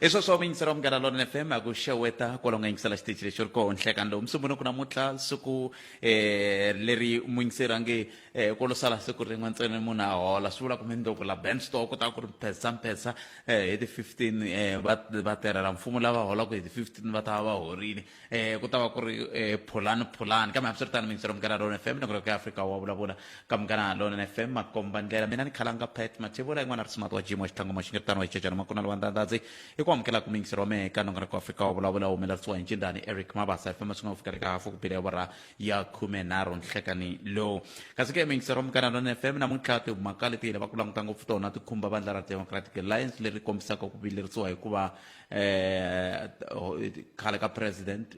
Hi sweswo muyingiseri wa Munghana Lonene FM a ku xeweta kwala u nga yingisela xitichi lexi ri koho nhlekani lowu musumbunuku namuntlha siku leri muyingiseri a nge ko lo sala siku rin'we ntsena munhu a hola swi vula ku mundzuku la Benstock ku ta ku ri mphesa mphesa hi ti 15 va vatirhela mfumo lava holaka hi ti 15 va ta va va horile ku ta va ku ri phulani phulani kambe hambiswiritano muyingiseri wa Munghana Lonene FM nongonoko ya Afrika wa vulavula ka Munghana Lonene FM makomba ndlela mina ni khalanga Pat Mathebula yin'wana ri smart wa gym wa xitlhangu maxingiritano wa xicecana makuna lwandandadzi i ku amukela ku muyingiseri wa mehe ka nongonoko wa Afrika wa vulavula humelerisiwa hi ncindani Eric Mabasa FM swi nga fika eka hafu ku bile awara ya 13 nhlekani lowu kasi ke muyingiseri wa Munghana Lonene FM namuntlha timhaka leti hi lavaka ku languta ngopfu tona ti khumba vandla ra Democratic Alliance leri kombisaka ku vilerisiwa hikuva khale ka president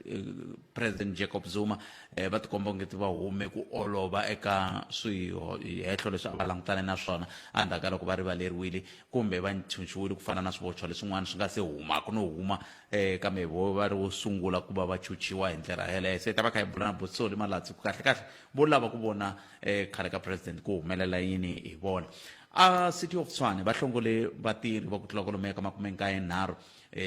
president Jacob Zuma va tikomba onge va hume ku olova eka swihehlo leswi a va langutane na swona endzhaku ka loko va rivaleriwile kumbe va ntshunxiwile ku fana na swivochwa leswin'wana swi nga se humaka no huma kambe vo va ri wo sungula ku va va chuchiwa hi ndlela yeleyo se hi ta va kha hi bula na Bosoli Malatsi ku kahle kahle vo lava ku vona khale ka president ku humelela yini hi vona a City of Tshwane va hlongole vatirhi va ku tlula kwalomuya ka 93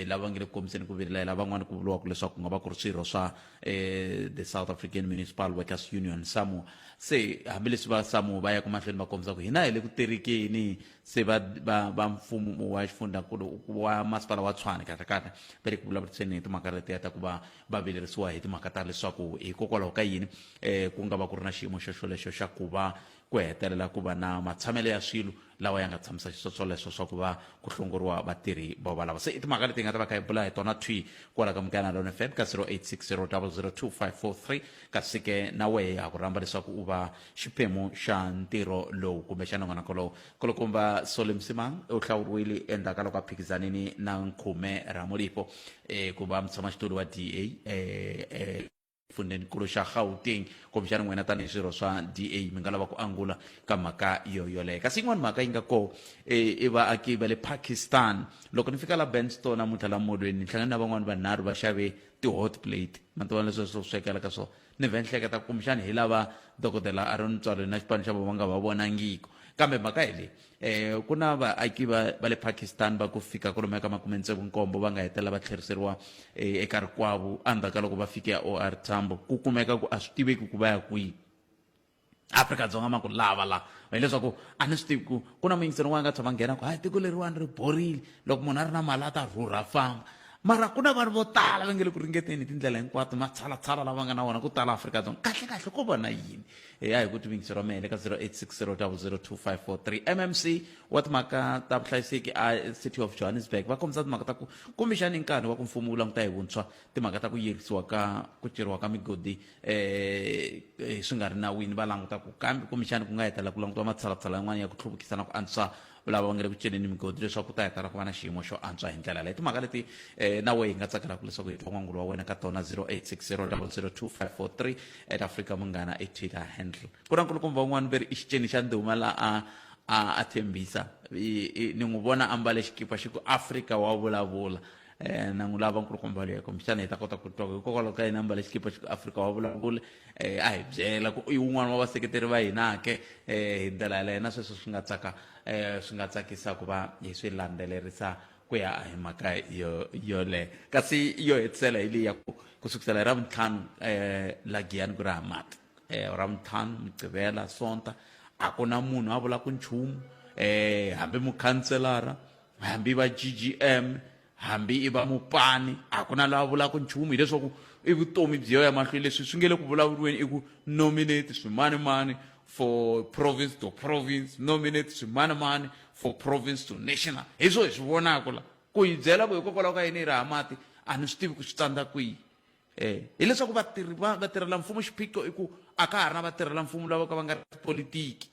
lava va nge le ku kombiseni ku vilela van'wani ku vuriwaka leswaku ku nga va ku ri swirho swa the South African Municipal Workers Union SAMU se hambileswi va SAMU va yaka mahlweni va kombisa ku hina hi le ku terekeni se va va va mfumo wa xifundzankulu wa masipala wa Tshwane kahle kahle va le ku vulavuriseni hi timhaka letiya ta ku va va vilerisiwa hi timhaka ta leswaku hikokwalaho ka yini ku nga va ku ri na xiyimo xo xolexo xa ku va ku hetelela ku va na matshamelo ya swilo lawa ya nga tshamisa xiswoswoleswo swa ku va ku hlongoriwa vatirhi vo valava se i timhaka leti hi nga ta va kha hi bula hi tona thwi kwala ka Munghana Lone FM ka 0860002543 kasi ke na wehe ha ku rhamba leswaku u va xiphemu xa ntirho lowu kumbe xa nongonoko lowu kulukumba Solly Msimang u hlawuriwile endzhaku ka loko a phikizanini na Nkhume Ramulifho ku va mutshamaxitulu wa DA exifundzhenikulu xa Gauteng kumbexana n'wina tanihi swirho swa DA mi nga lava ku angula ka mhaka yo yoleyo kasi yin'wana mhaka yi nga koho i vaaki va le Pakistan loko ni fika la Benstone namuntlha la molweni ni hlangane na van'wani vanharhu va xave ti-hot plate ma tiva leswi swo swekela ka swona ni vhe ni hleketa kumbexana hi lava dokodela Aaron Tswalo na xipano xa vona va nga va vonangiki kambe mhaka hi leyi ku na vaaki va va le Pakistan va ku fika kwalomuya ka makume tsevu nkombo va nga hetelela va tlheriseriwa eka rikwavo endzhaku ka loko va fike ya OR Tambo ku kumeka ku a swi tiveki ku va ya kwihi Afrika-Dzonga ma ku lava la hileswaku a ni swi tivi ku ku na muyingiseri un'wana a nga tshama nghena ku hayi tiko leriwani ri borile loko munhu a ri na mali a ta rhurha famba mara ku na vanhu vo tala va nge le ku ringeteni hi tindlela hinkwato matshalatshala lava nga na wona ku tala Afrika-Dzonga kahle kahle ko vona yini ya hi ku tivingisi ra mehe ka 0860002543 MMC wa timhaka ta vuhlayiseki a City of Johannesburg va kombisa timhaka ta ku kumbexani nkarhi wa ku mfumo wu languta hi vuntshwa timhaka ta ku yirisiwa ka ku ceriwa ka migodi swi nga ri nawini va languta ku kambe kumbexani ku nga hetelela ku langutiwa matshalatshala yan'wana ya ku hluvukisa na ku antswisa lava va nga le ku celeni migodi leswaku ku ta hetelela ku va na xiyimo xo antswa hi ndlela leyi timhaka leti na wehe hi nga tsakelaka leswaku hi twa n'wangulo wa wena ka tona 0860002543 at Africa Munghana i Twitter handle ku na nkulukumba un'wana ve ri i xiceni xa ndhuma la a a a tshembisa ni n'wi vona a mbale xikipa xi ku Afrika wa vulavula na n'wi lava nkulukumba loyi kumbexana hi ta kota ku twa hikokwalaho ka yena ambale xikipa xi ku Afrika wa vulavula a hi byela ku i wun'wana wa vaseketeri va hina ke hi ndlela yaleyo na sweswo swi nga tsaka swi nga tsakisa ku va hi swi landzelerisa ku ya hi mhaka yo yoleyo kasi yo hetisela hi leyi ya ku ku sukisela hi Ravuntlhanu la Giyani ku ri hava mati Ravuntlhanu Mugqivela Sonta a ku na munhu a vulaka nchumu hambi mukhanselara hambi va G_G_M hambi i va mupani a ku na loyi a vulaka nchumu hileswaku i vutomi byi yo ya mahlweni leswi swi nge le ku vulavuriweni i ku nominate swimanimani for province to province nominate swimanimani for province to national hi swo hi swi vonaka la ku hi byela ku hikokwalaho ka yini hi ri hava mati a ni swi tivi ku swi tsandza kwihi hileswaku vatirhi va vatirhela mfumo xiphiqo i ku a ka ha ri na vatirhela mfumo lava ka va nga ri tipolitiki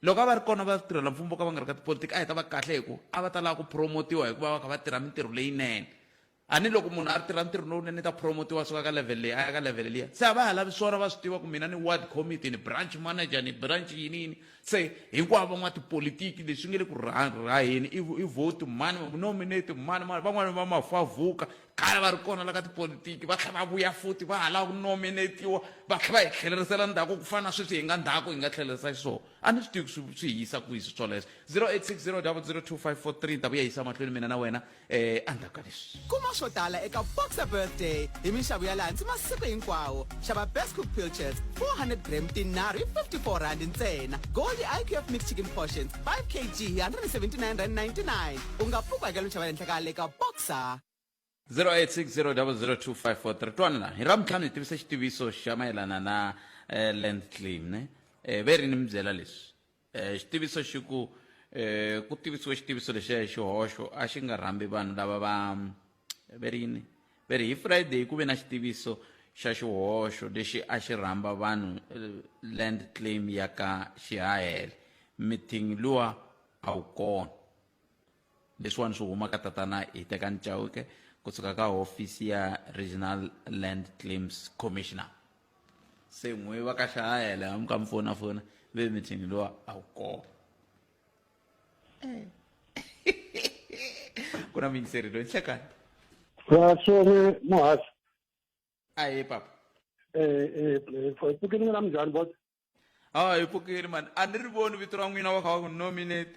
loko a va ri kona vatirhela mfumo vo ka va nga ri ka tipolitiki a hi ta va kahle hi ku a va ta lava ku promotiwa hikuva va kha va tirha mintirho leyinene a ni loko munhu a ri tirha ntirho lowunene ta promotiwa suka ka level leyi a ya ka level liya se a va ha lavi swona va swi tiva ku mina ni ward committee ni branch manager ni branch yini yini se hinkwavo van'watipolitiki leswi nge le ku raheni i vote mani nominate mani mani van'wani va mafavuka Khale va ri kona la ka tipolitiki, va tlhela va vuya futhi va ha lava ku nominatiwa, va tlhela va hi tlhelerisela ndzhaku ku fana na sweswi hi nga ndzhaku hi nga tlhelerisa xiswona. A ni swi tivi ku swi swi hi yisa kwihi swi swoleswo. 0860002543 ni ta vuya yisa mahlweni mina na wena endzhaku ka leswi. Kuma swo tala eka Boxer Birthday hi minxavo ya le hansi masiku hinkwawo. Xava Best Cook Pilchards 400 gram tinharhu hi R54 ntsena, Goldie IQF Mixed Chicken Portions 5 kg hi R179.99. U nga pfuki u hakela minxavo ya le henhla ka le ka Boxer. 0860002543 twana la hi Ravuntlhanu hi tivisa xitiviso xa mayelana na land claim ne ve ri ni mi byela leswi xitiviso xi ku ku tivisiwe xitiviso lexiya hi xihoxo a xi nga rhambi vanhu lava va ve ri yini ve ri hi Friday ku ve na xitiviso xa xihoxo lexi a xi rhamba vanhu land claim ya ka Xihahele meeting luwa a wu kona. Leswiwani swi huma ka tatana Hitekani Chauke kusuka ka hofisi ya Regional Land Claims Commissioner. Se n'wi va ka Xahayele mi ka mi fona fona ve meeting luwa a wu kona. Ku na muyingiseri loyi nhlekani. Vaswere muhasi. Ahee papa. Pfukeni n'wina minjhani bot? A hi pfukile mani a ni ri voni vito ra n'wina va kha va ku nominate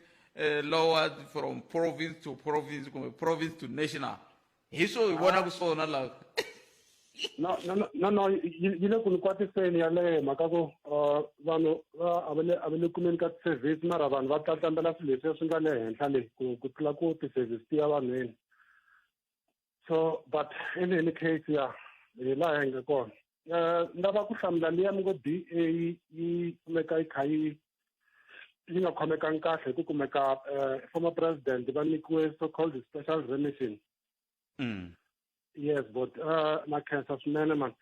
lower from province to province kumbe province to national hi swo hi vonaka swona laha. No, no, no, no, no, yi le ku ni kwatiseni yaleyo mhaka ku vanhu va a va le a va le kumeni ka ti-service mara vanhu va tlatlambela swilo leswiya swi nga le henhla le ku tlula ku ti-service ti ya vanhwini. So but in any case ya hi laha hi nga kona. Ni lava ku hlamula liya mi ngo DA yi kumeka yi kha yi yi nga khomekangi kahle hi ku kumeka former president va nyikiwe so called special remission. Yes, but na khensa swinene man.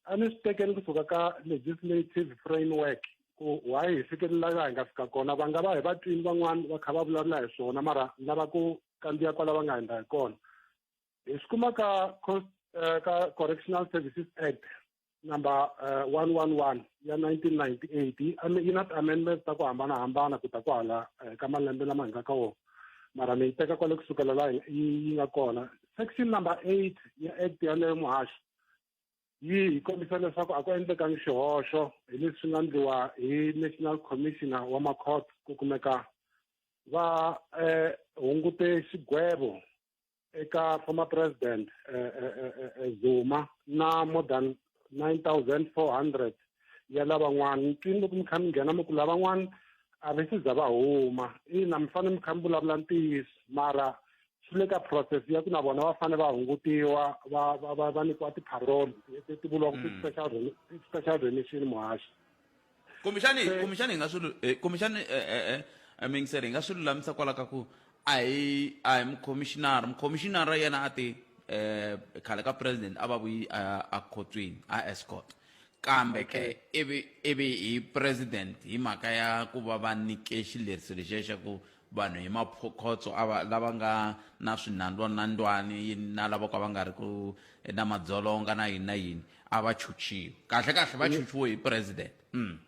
A ni swi tekeni kusuka ka legislative framework ku why hi fikelela laha hi nga fika kona, va nga va hi va twini van'wani va kha va vulavula hi swona mara ni lava ku kandziya kwala va nga hundza hi kona. Hi swi kuma ka Correctional Services Act number 111 ya 1998, yi na ti-amendments ta ku hambanahambana ku ta kwahala ka malembe lama hi nga ka wona, mara ni yi teka kwale kusukela laha yi nga kona. Section number 8 ya act yaleyo muhaxi yi hi kombisa leswaku a ku endlekangi xihoxo hi leswi swi nga ndliwa hi National Commissioner wa Makhotso ku kumeka va hungute xigwevo eka former president Zuma na more than 9400 ya lavan'wana. Ni twini loko mi kha mi nghena mi ku lavan'wana a va se za va huma, ina mi fanele mi kha mi vulavula ntiyiso, mara swi le ka process ya ku na vona va fanele va hungutiwa va nyikiwa ti-parole ti vuriwaka ti-special remission muhaxi. Kumbexani hi nga swi kumbexani muyingiseri hi nga swi lulamisa kwala ka ku a hi mukhomishinara, mukhomishinara yena a ti khale ka president a va vuyi a khotsweni a escort, kambe ke ivi hi president hi mhaka ya ku va va nyike xileriso lexiya xa ku vanhu hi makhotso a va lava nga na swinandwanandwani na lava ka va nga ri ku na madzolonga na yini na yini a va chuchiwi kahle kahle va chuchiwe hi president. No,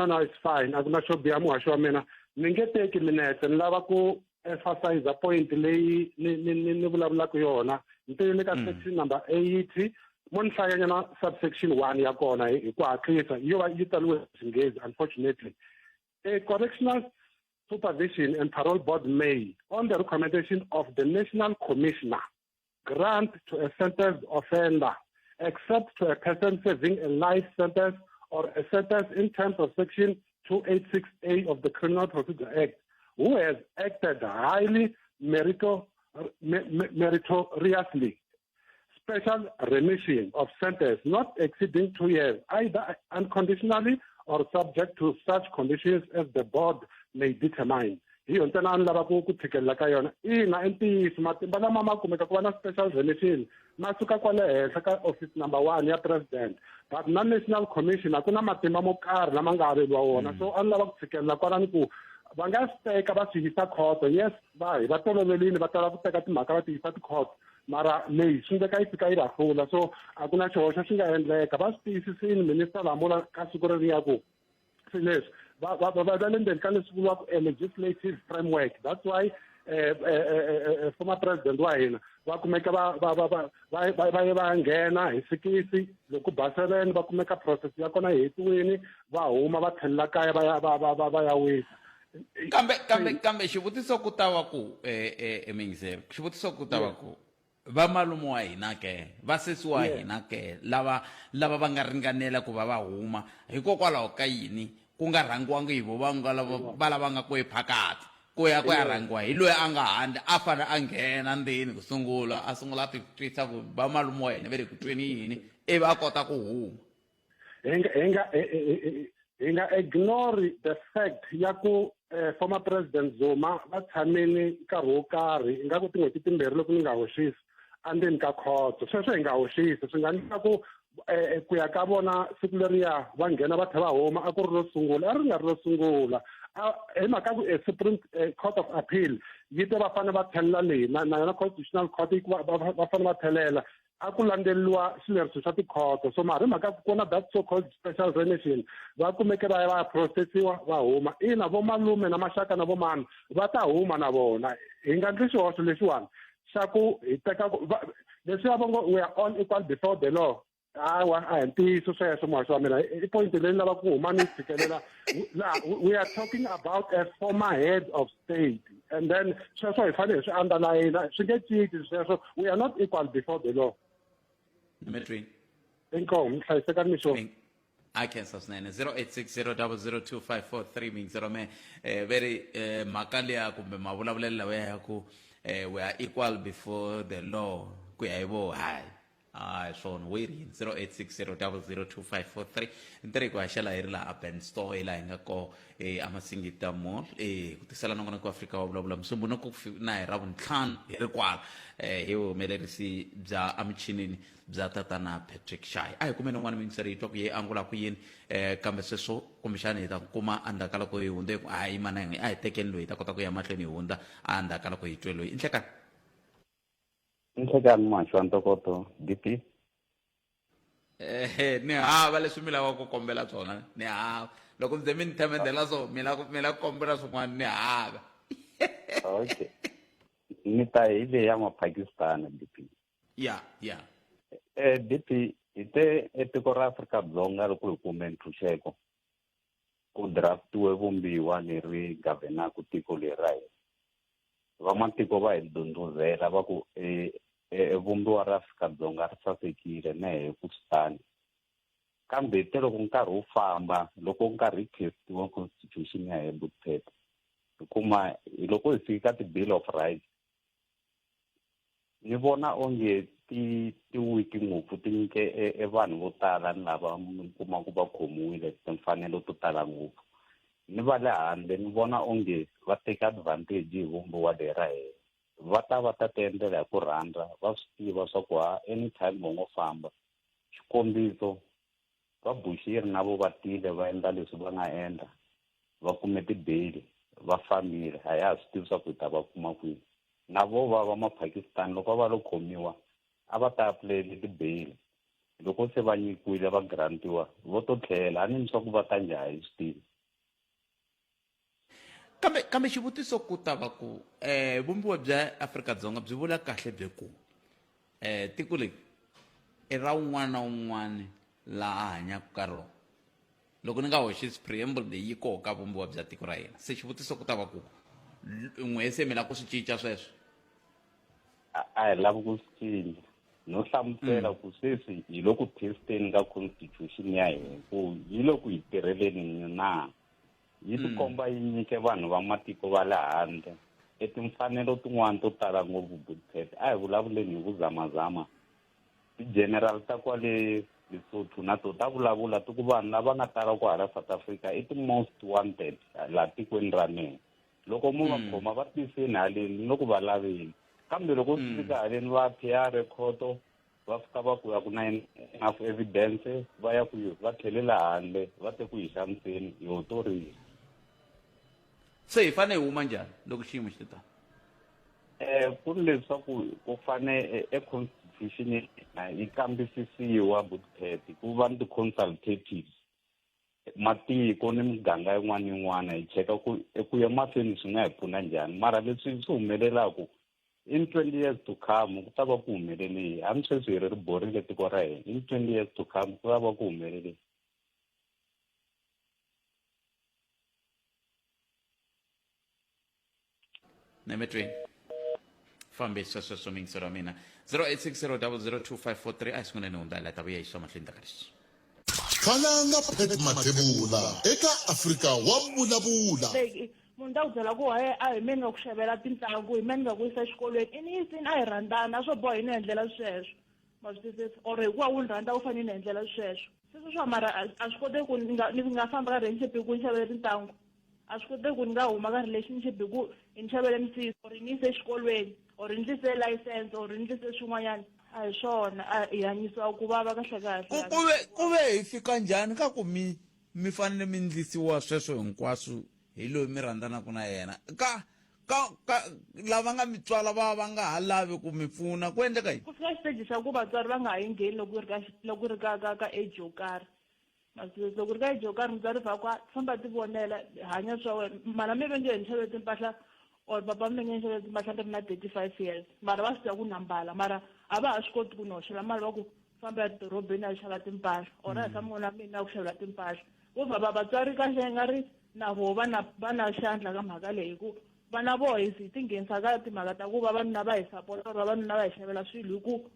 no, it's fine, a ku na xo biha muhaxi wa mina, ni nge teki minete, ni lava ku emphasize point leyi ni vulavulaka yona ni ka section number 80 mo ni hlayanyana subsection 1 ya kona hi ku hatlisa, yo va yi tsariwe hi Xinghezi unfortunately. A correctional supervision and parole board may, on the recommendation of the National Commissioner, grant to a sentenced offender, except to a person serving a life sentence or a sentence in terms of section 286A of the Criminal Procedure Act, who has acted highly meritoriously, special remission of sentence not exceeding 2 years, either unconditionally or subject to such conditions as the board may determine. Hi yo ntsena a ni lava ku tshikelela ka yona. Ina, i ntiyiso, matimba lama ma kumeka ku va na special remission ma suka kwale henhla ka office number 1 ya president, but na National Commission a ku na matimba mo karhi lama nga averiwa wona. So a ni lava ku tshikelela kwalani ku va nga swi teka va swi yisa khoto. Yes, va hi va tolovelini va tala ku teka timhaka va ti yisa tikhoto, mara leyi swi endleka yi fika yi va hlula, so a ku na xihoxo xi nga endleka. Va swi tiyisisini minister Lamula ka siku reriya ku swilo leswi va le ndzeni ka leswi vuriwaka a legislative framework. That's why Former president wa hina va kumeka va va va va va va va ye va nghena hi sikisi loko ba 7, va kumeka process ya kona yi hetiwini, va huma va tlhelela kaya, va ya va va va va ya wisa. Kambe xivutiso ku ta va ku mingizelo, xivutiso ku ta va ku vamalume wa hina ke, vasesi wa hina ke, lava va nga ringanela ku va va huma, hikokwalaho ka yini ku nga rhangiwangi hi vo va nga lava va lava nga ku ephakati, ku ya rhangiwa hi loyi a nga handle, a fanele a nghena ndzeni ku sungula, a sungula a titwisa ku vamalume wa hina ve le ku tweni yini, ivi a kota ku huma? Hi nga ignore the fact ya ku former President Zuma va tshamile nkarhi wo karhi, ingaku tin'hweti 2 loko ni nga hoxisi, endzeni ka khotso. Sweswo hi nga hoxisi, swi nga endleka ku ya ka vona siku leriya va nghena va tlhela va huma a ku ri ro sungula, a ri nga ri ro sungula. Hi mhaka ku Supreme Court of Appeal yi te va fanele va tlhelela leyi, na yona Constitutional Court yi ku va fanele va tlhelela, a ku landzeleriwa xileriso xa tikhoto. So mara hi mhaka ku na that so called special remission, va kumeke va ya va ya processiwa, va huma. Ina, vomalume na maxaka na vomani va ta huma na vona. Hi nga ndli xihoxo lexiwani xa ku hi teka leswiya va ngo we are all equal before the law. Hawa, a hi ntiyiso sweswo, muhaxi wa mina. I point leyi ni lavaka ku huma ni tshikelela laha. We are talking about a former head of state, and then sweswo hi fanele hi swi underline, swi nge cinci sweswo. We are not equal before the law. Nimetweni. Inkomu, hlayisekani mixo. A khensa swinene. 0860002543 mingizero me veri mhaka liya kumbe mavulavulelo lawa ya ku we are equal before the law, ku ya hi vo hayi a hi swona. Wi ri yini? 0860002543. Ntirho hi ku haxela hi ri laha a Ben Store, hi laha hi nga koho eMasingita Mall, ku tisela nongonoko wa Afrika wa Vulavula Musumbunuku na hi Ravuntlhanu hi ri kwala, hi vuhumelerisi bya emichinini bya tatana Patrick Shai. A hi kumeni un'wana miyingiseri hi twa ku ye angula ku yini, kambe sweswo kumbexani hi ta kuma endzhaku ka loko hi hundze. Ku a yima na a hi tekeni loyi, hi ta kota ku ya mahlweni hi hundza endzhaku ka loko hi twe loyi. I nhlekani. Nhlekani, muhaxi wa ntokoto DP. Ehe, ni hava leswi mi lavaka ku kombela swona, ni hava. Loko mi ze mi ni themendela so mi la ku kombela swin'wana, ni hava. Okay, ni ta hi leyi ya Mapakistan, DP. Ya. DP, hi te etiko ra Afrika-Dzonga loko hi kume ntshunxeko, ku draftiwe vumbiwa leri governaku tiko leri ra hina. Vamatiko va hi dunduzela va ku vumbiwa ra Afrika-Dzonga ri sasekile na hi ku swi, kambe te loko nkarhi wu famba, loko nkarhi yi testiwa constitution ya hi vukheta, hi kuma hi loko hi fika ka ti-bill of rights, ni vona onge ti weak ngopfu, ti nyike e vanhu vo tala ni lava mi kumaku va khomiwile timfanelo to tala ngopfu. Ni va le handle ni vona onge va teka advantage hi vumbiwa leri ra hina, va ta va ta ti endlela hi ku rhandza. Va swi tiva swa ku ha anytime va ngo famba. Xikombiso, va Bushiri na vo va tile va endla leswi va nga endla, va kume tibeli, va fambile, a ya ha swi tivi swa ku hi ta va kuma kwini. Na vo va va Mapakistan loko va lo khomiwa, a va ta apulayele tibeyili, loko se va nyikiwile, va grantiwa, vo to tlhela. A ni ni swa ku va ta njhani, hi swi tivi. Kambe xivutiso ku ta va ku vumbiwa bya Afrika-Dzonga byi vula kahle byi ku tiko leri i ra un'wana na un'wana laha a hanyaka ka rona, loko ni nga hoxisi preamble leyi yi koho ka vumbiwa bya tiko ra hina. Se xivutiso ku ta va ku n'we se mi lava ku swi cinca sweswo? A hi lavi ku swi cinca, no hlamusela ku sweswi hi le ku testeni ka constitution ya hina ku yi le ku hi tirheleni na. Yi tikomba yi nyike vanhu va matiko va le handle e timfanelo tin'wana to tala ngopfu. Budpet, a hi vulavuleni hi vuzamazama. Ti-general ta kwale Lesotho na to ta vulavula, ti ku vanhu lava nga tala ku hala South Africa i ti-most wanted laha tikweni ra mehe. Loko mo va khoma, va tiseni haleni, ni loko va laveni. Kambe loko swi fika haleni, va appear khoto, va fika va ku a ku na enough evidence, va ya ku va tlhelela handle, va te ku hi xaniseni, hi ho to rila. Se hi fanele hi huma njhani loko xiyimo xi te tani? Ku ri leswaku ku fane e constitution yi kambisisiwa, Budpet, ku va ni ti-consultatives. Matiko ni miganga yin'wana ni yin'wana hi cheka ku eku ya mahlweni swi nga hi pfuna njhani. Mara leswi swi humelelaku in 20 years to come ku ta va ku humelele hambi sweswi hi ri ri borile tiko ra hina, in 20 years to come ku ta va ku humelele. Nemetweni fambisa sweswo mingiselo wa mina 0860002543 a hi sunguleni hundza la ta vuya yisiwa mahlweni ta ka leswi. Khalanga Pat Mathebula eka Afrika wa Vulavula. Like munhu ta ku byela ku hayi a hi me ni nga ku xavela tintlangu, hi me ni nga ku yisa exikolweni, i ni yisini, a hi rhandzana, a swo boha hi ni endlela sweswo, ma swi twisisa? Or hikuva wu ni rhandza u fanele ni endlela sweswo sweswo swa mara a swi koteki ku ni nga ni nga famba ka relationship hi ku ni xavele tintangu, a swi koteki ku ni nga huma ka relationship hi ku hi ni xavele misisi or ni yise exikolweni or ni ndlise license or ni ndlise swin'wanyana, a hi swona, a hi hanyisiwa ku vava kahle kahle. Ku ku ve ku ve hi fika njhani ka ku mi mi fanele mi ndlisiwa sweswo hinkwaswo hi loyi mi rhandzanaka na yena? Ka ka ka lava nga mi tswala va va nga ha lavi ku mi pfuna, ku endleka yini? Ku fika xiteji xa ku vatswari va nga ha yi ngheni loko ri ka loko ri ka ka ka age yo karhi, loko ri ka age yo karhi mutswari va ku famba ti vonela, hanya swa wena, mana mi ve nge ni xavele timpahla or papa mi nge ni xavele timpahla ni ri na 35 years, mara va swi tiva ku na mbala, mara a va ha swi koti ku ni hoxela mali va ku famba ya dorobeni a xava timpahla or a hi famba na mina ku xavela timpahla. Vo va vatswari kahle nga ri na voho va na va na xandla ka mhaka leyi, hi ku vana voho hi hi tinghenisa ka timhaka ta ku vavanuna va hi sapota or vavanuna va hi xavela swilo, hi ku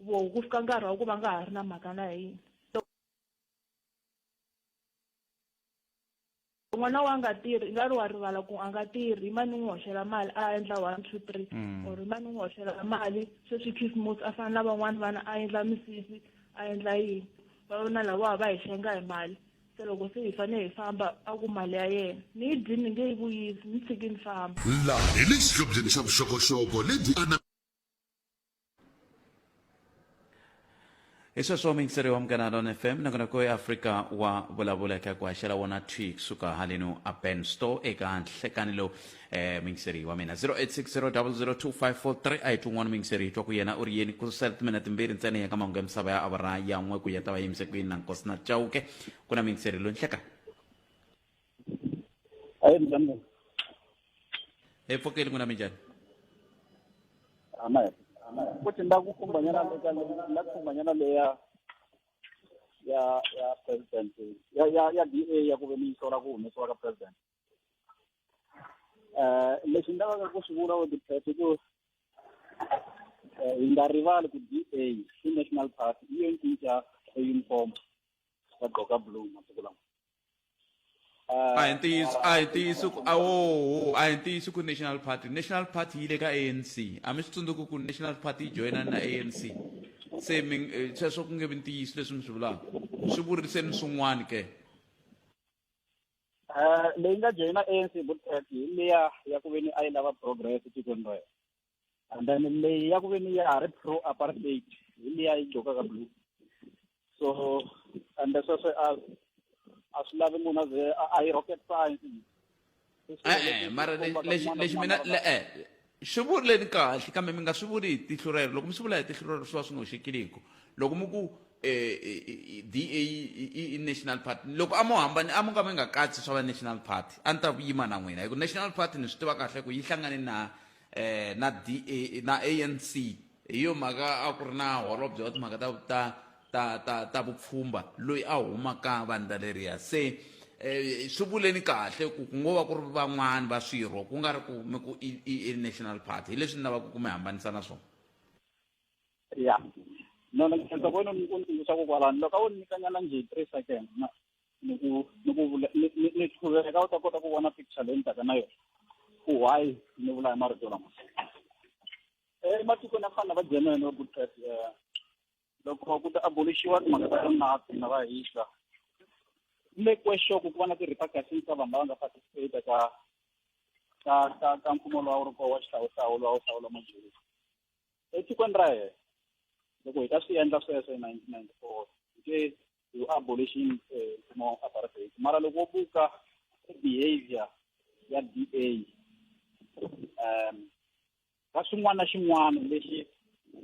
voho ku fika nkarhi wa ku va nga ha ri na mhaka na hina. N'wana wa nga tirhi, i nga ri wa rivala ku a nga tirhi, i mani n'wi hoxela mali a endla 1 2 3, or i mani n'wi hoxela mali sweswi Christmas a fana na van'wani vana a endla misisi a endla yini, vavanuna lavawa va hi xenga hi mali, se loko se hi fanele hi famba a ku mali ya yena ni yi dyini ni nge yi vuyisi, ni tshiki ni famba. Laha hi le xihlobyeni xa vuxokoxoko lebyi ana. Hi sweswo muyingiseri wa Munghana Lona FM, nakona ku Afrika wa Vulavula eka ku haxela wona thwi kusuka haleno a Ben Store eka nhlekani lowu. Muyingiseri wa mina 0860002543 a hi twi un'wana muyingiseri, hi twa ku yena u ri yini. Ku sala timina timbirhi ntsena ya ka mahungu ya misava ya awara ya n'we ku ya ta va yimise kwini na Nkosi na Chauke. Ku na muyingiseri loyi nhlekani. Ayi mzambe. Hi pfukile, n'wina minjhani? Ama. Futhi nda ku khumbanyana leka la khumbanyana leya ya ya president ya ya ya DA ya ku ve ni sola ku humesiwa ka president. Lexi ni lavaka ku swi vula with the ku hi nga rivali ku DA i National Party yi yo cinca uniform va gqoka blue masiku lawa. A hi ntiyiso, a hi ntiyiso ku awo, a hi ntiyiso ku National Party, National Party yi le ka ANC. A mi swi tsundzuki ku National Party yi joyinani na ANC? Se mi sweswo ku nge vi ntiyiso leswi mi swi vulaka, swi vuriseni swin'wana ke. Leyi nga joyina ANC Bootcamp hi liya ya ku veni a yi lava progress etikweni ra yena, and then leyi ya ku veni ya ha ri pro apartheid hi liya yi gqokaka blue. So and sweswo a a swi lavi munhu a ze a yi rocket science. E-e, mara lexi lexi mina e swi vuleni kahle, kambe mi nga swi vuli hi tihlo rero. Loko mi swi vula hi tihlo rero swi va swi nga hoxekile, loko mi ku DA i National Party, loko a mo hambani a mo ka mi nga katsi swa va National Party, a ni ta yima na n'wina, hi ku National Party ni swi tiva kahle ku yi hlangane na na DA na ANC, hi yo mhaka a ku ri na holobye wa timhaka ta ta ta ta ta vupfhumba loyi a huma ka vandla leriya. Se swi vuleni kahle ku ku ngo va ku ri van'wani va swirho, ku nga ri ku mi ku i National Party, hi leswi ni lavaka ku mi hambanisa na swona. Ya no, no, khensa ku wena u ni tsundzuxa ku kwalano loko a wo nyikanyana njhe 3 seconds na ni ku ni ku vula ni ni ni qhuveka u ta kota ku vona picture leyi ni taka na yona ku why ni vula hi marito lama. Ematikweni ya ku fana na va Germany va good press, loko ku ta abolixiwa timhaka ta Nazi na va Hitler, ku sure ku va na ti-repercussions ta vanhu lava nga participate ka ka ka ka mfumo lowu a wu ri kona wa xihlawuhlawu lowu a wu hlawula majority etikweni ra hina. Loko hi ta swi endla sweswo hi 1994 nke hi abolishing mfumo wa apartheid, mara loko wo buka behavior ya DA ka xin'wana na xin'wana lexi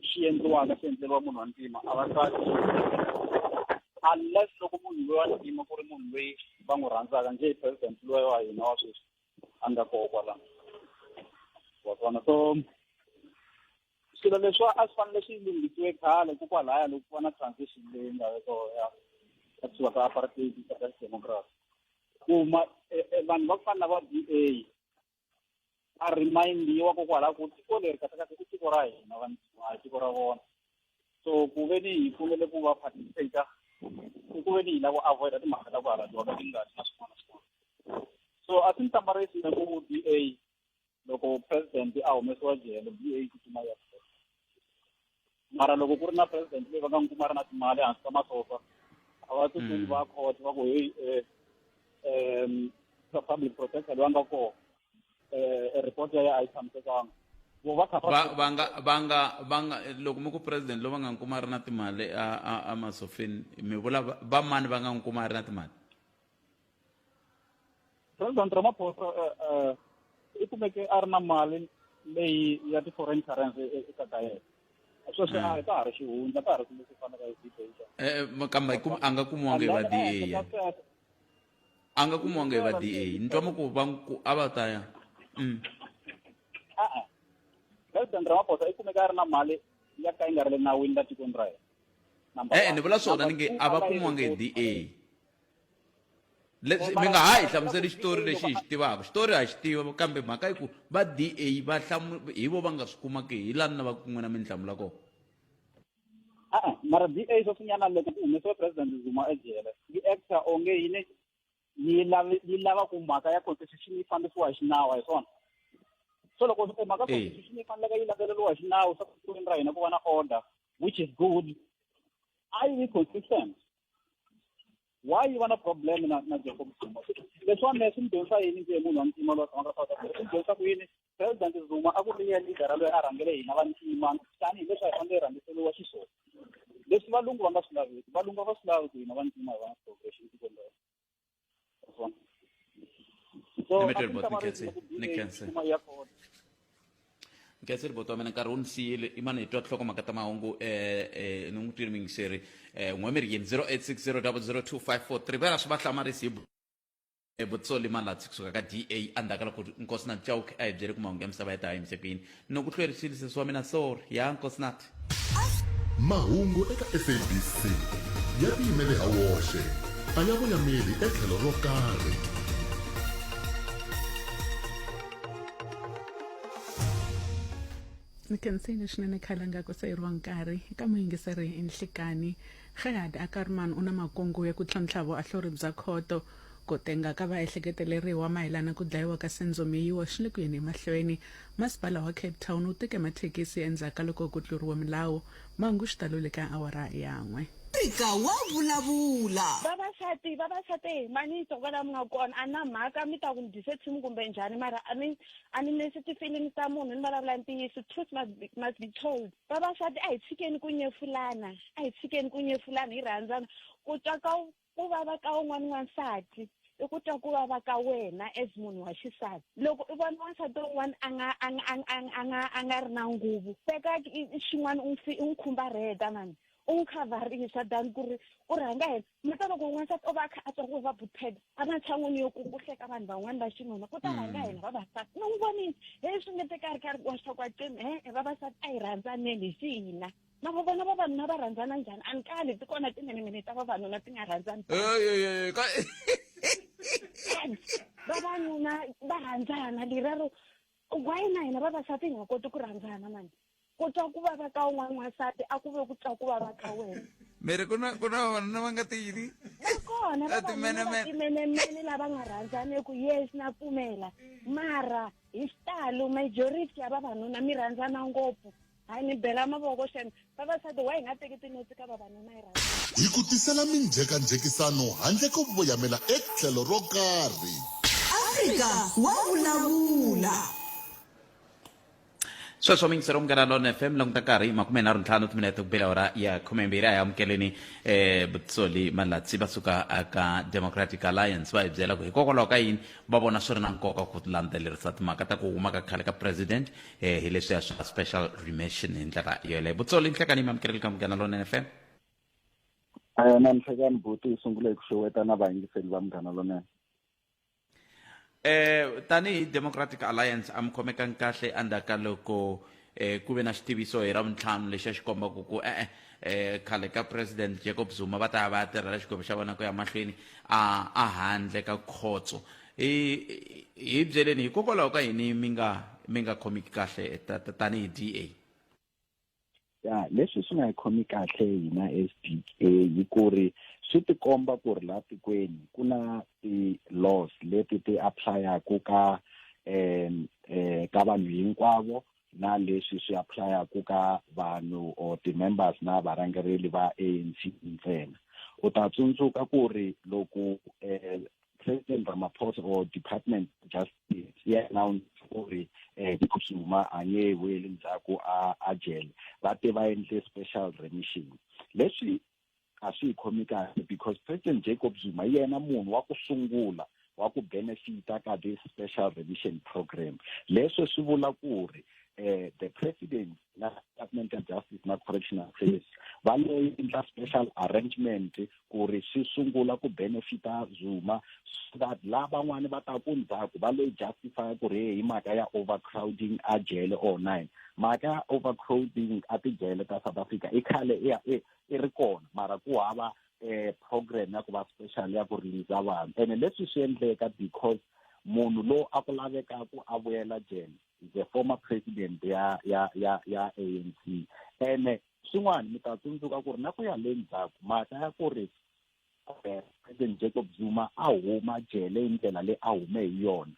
xi endliwaka xi endleriwa munhu wa ntima a va tsaki unless loko munhu loyi wa ntima ku ri munhu loyi va n'wi rhandzaka njhe president loyi wa hina wa sweswi a nga koho kwalano wa vona. So swilo leswiwa a swi fanele swi lunghisiwe khale kokwalaya loko ku va na transition leyi nga ve kona ya ya kusuka ka apartheid ka democracy, ku ma vanhu va ku fana na va D A a remindiwa kokwalaho ku tiko leri kahlekahle i tiko ra hina vantima, a hi tiko ra vona. So ku ve ni hi pfumele ku va participate i ku ve ni hi lava ku avoida timhaka ta ku halatiwa ka tingati na swin'wana na swin'wana. So a swi ni hlamarisi na ku D A loko president a humesiwa jele, D A tsutsuma ya, mara loko ku ri na president leyi va nga n'wi kuma ri na timali ehansi ka masofa, a va tsutsumi va court va ku hey, public protector loyi a nga kona, report ya a yi tshamisekanga, vo va kha va va nga loko mi ku president loyi va nga n'wi kuma a ri na timali a masofeni, mi vula va mani va nga n'wi kuma a ri na timali? President Ramaphosa i kumeke a ri na mali leyi ya ti-foreign currency eka ka yena. Sweswi a ka ha ri xihundla, ka ha ri swilo leswi faneleke hi debate. Kambe a nga kumiwanga hi va D A yena, a nga kumiwanga hi va D A. Ni twa mi ku va ku a va ta ya. E-e, President Ramaphosa i kumeke a ri na mali ya ka yi nga ri le nawini la tikweni ra yena. E-e, ni vula swona, ni nge a va kumiwanga hi D A. Leswi mi nga ha hi hlamuseli xitori lexi hi xi tivaka, xitori ha xi tiva, kambe mhaka yi ku va D A va hlamu hi vo va nga swi kuma ke, hi lani na va ku n'wina mi ni hlamula kona. E-e, mara D A sweswinyana loko ku humesiwa President Zuma ejele, yi acta onge yi yi lavi yi lava ku mhaka ya constitution yi fambisiwa hi xinawu, hi swona. So loko mhaka constitution yi faneleke yi landzeleriwa hi xinawu swa tikweni ra hina ku va na order, which is good, a yi vi consistent. Why yi va na problem na Jacob Zuma? Leswiwani mehe swi ni dyondzisa yini ndzi munhu wa ntima loyi a tshamaka South Africa? Swi ni dyondzisa ku yini? President Zuma a ku ri yena leader loyi a rhangele hina vantima tanihileswi a hi fanele hi rhangiseriwa xiswona, leswi valungu va nga swi laveki. Valungu a va swi lavi ku hina vantima hi va na progression tikweni ra hina. So Ni mi ni khense. Ya kona. Nkhenseli boto wa mina, nkarhi wu ni siyile. I mani hi twa tinhlokomhaka ta mahungu. Ni n'wi twile muyingiseri n'we mi ri yini? 0860 00 2543 vera swi va hlamarisi hi Butsoli Malatsi kusuka ka D A endzhaku ka loko Nkosinathi Chauke a hi byele ku mahungu ya misava ya ta yimise ku yini. Ni ku hlwerisile sesi wa mina, sorry ya Nkosinathi. Mahungu eka SABC ya tiyimele ha woxe, a ya voyameli etlhelo ro karhi. Ni khensile swinene khalanga ku seyiriwa nkarhi eka muyingiseri nhlikani. Gerhard Ackermann u na makungu ya ku tlhontlha vuahluri bya khoto. Ku tenga ka vaehleketeleriwa mayelana ku dlayiwa ka Senzo Meyiwa swi le ku yeni emahlweni. Masipala wa Cape Town wu teke mathekisi endzhaku ka loko ku tluriwe milawu. Mahungu xitalo le ka awara ya n'we. Afrika wa vulavula. Vavasati, vavasati, mani twa kwala mi nga kona, a na mhaka mi ta ku ni dyise team kumbe njhani, mara a ni a ni nesi ti-feelings ta munhu, ni vulavula ntiyiso. Truth must be told. Vavasati, a hi tshikeni ku nyefulana, a hi tshikeni ku nyefulana, hi rhandzana. Ku twa ka ku vava ka un'wana n'wansati i ku twa ku vava ka wena as munhu wa xisati. Loko i vona wansati un'wana a nga a nga a nga a nga a nga ri na nguvu, teka xin'wana u n'wi u n'wi khumbarheta mani, u n'wi khavharisa than ku ri u rhanga yena. Mata loko n'wansati o va a kha a twa ku va butted ematshan'wini yo ku ku hleka vanhu van'wani va xinuna, ku ta rhanga hina vavasati. Ni n'wi vonile he swi nge te karhi karhi wa swa kwa cima he. Vavasati, a hi rhandzaneni hi xihina. Ma va vona vavanuna va rhandzana njhani? A ni kali ti kona timenemene ta vavanuna ti nga rhandzani. Vavanuna va rhandzana lerero, why na hina vavasati hi nga koti ku rhandzana mani? Ku twa ku vava ka un'wana n'wansati a ku ve ku twa ku vava ka wena. Miri ku na vavanuna va nga tiyini. Va kona vavanuna va timenemene lava nga rhandzaniku, yes, na pfumela, mara hi xitalo majority ya vavanuna mi rhandzana ngopfu. Hayi, ni bela mavoko xem. Vavasati, why hi nga teki tinotsi ka vavanuna hi rhandza? Hi ku tisela minjhekanjhekisano handle ko voyamela etlhelo ro karhi. Afrika wa vulavula. Sweswo miyingiselo Munghana Lonene FM, languta nkarhi 35 timinete ku bela awara ya 12. A hi amukeleni Butsoli Malatsi va suka ka Democratic Alliance, va hi byela ku hikokwalaho ka yini va vona swi ri na nkoka ku landzelerisa timhaka ta ku huma ka khale ka president hi leswiya swa special remission hi ndlela yoleyo. Butsoli, nhlekani, mi amukeleli ka Munghana Lonene FM. Na nhlekani buti, hi sungule hi ku xeweta na vayingiseli va Munghana Lonene. Tanihi Democratic Alliance a mi khomekangi kahle endzhaku ka loko ku ve na xitiviso hi Ravuntlhanu lexi a xi kombaka ku e-e khale ka President Jacob Zuma va ta ya va ya tirhela xigwevo xa vona ku ya mahlweni a a handle ka khotso. Hi byeleni hikokwalaho ka yini mi nga khomeki kahle tanihi DA? Ya, leswi swi nga hi khomi kahle hina as DA hi ku ri swi tikomba ku ri laha tikweni ku na ti-laws leti ti apply-aku ka ka vanhu hinkwavo, na leswi swi apply-aku ka vanhu or ti-members na varhangereli va ANC ntsena. U ta tsundzuka ku ri loko President Ramaphosa or Department of Justice ya announce ku ri Jacob Zuma a nge vuyeli ndzhaku a jele, va te va endle special remission. Leswi a swi hi khomi kahle because President Jacob Zuma yena munhu wa ku sungula wa ku benefita ka this special remission program. Leswo swi vula ku ri the president na Department of Justice na Correctional Service va lo endla special arrangement ku ri swi sungula ku benefita Zuma, so that lavan'wani va ta ku ndzhaku va lo justify ku ri hi mhaka ya overcrowding a jele or nine. Mhaka ya overcrowding a tijele ta South Africa i khale i ri kona, mara ku hava program ya ku va special ya ku release vanhu. Ene leswi swi endleka because munhu lowu a ku lavekaku a vuyela jele is a former president ya ANC. Ene swin'wana mi ta tsundzuka ku ri na ku ya le ndzhaku, mhaka ya ku ri President Jacob Zuma a huma jele hi ndlela leyi a hume hi yona,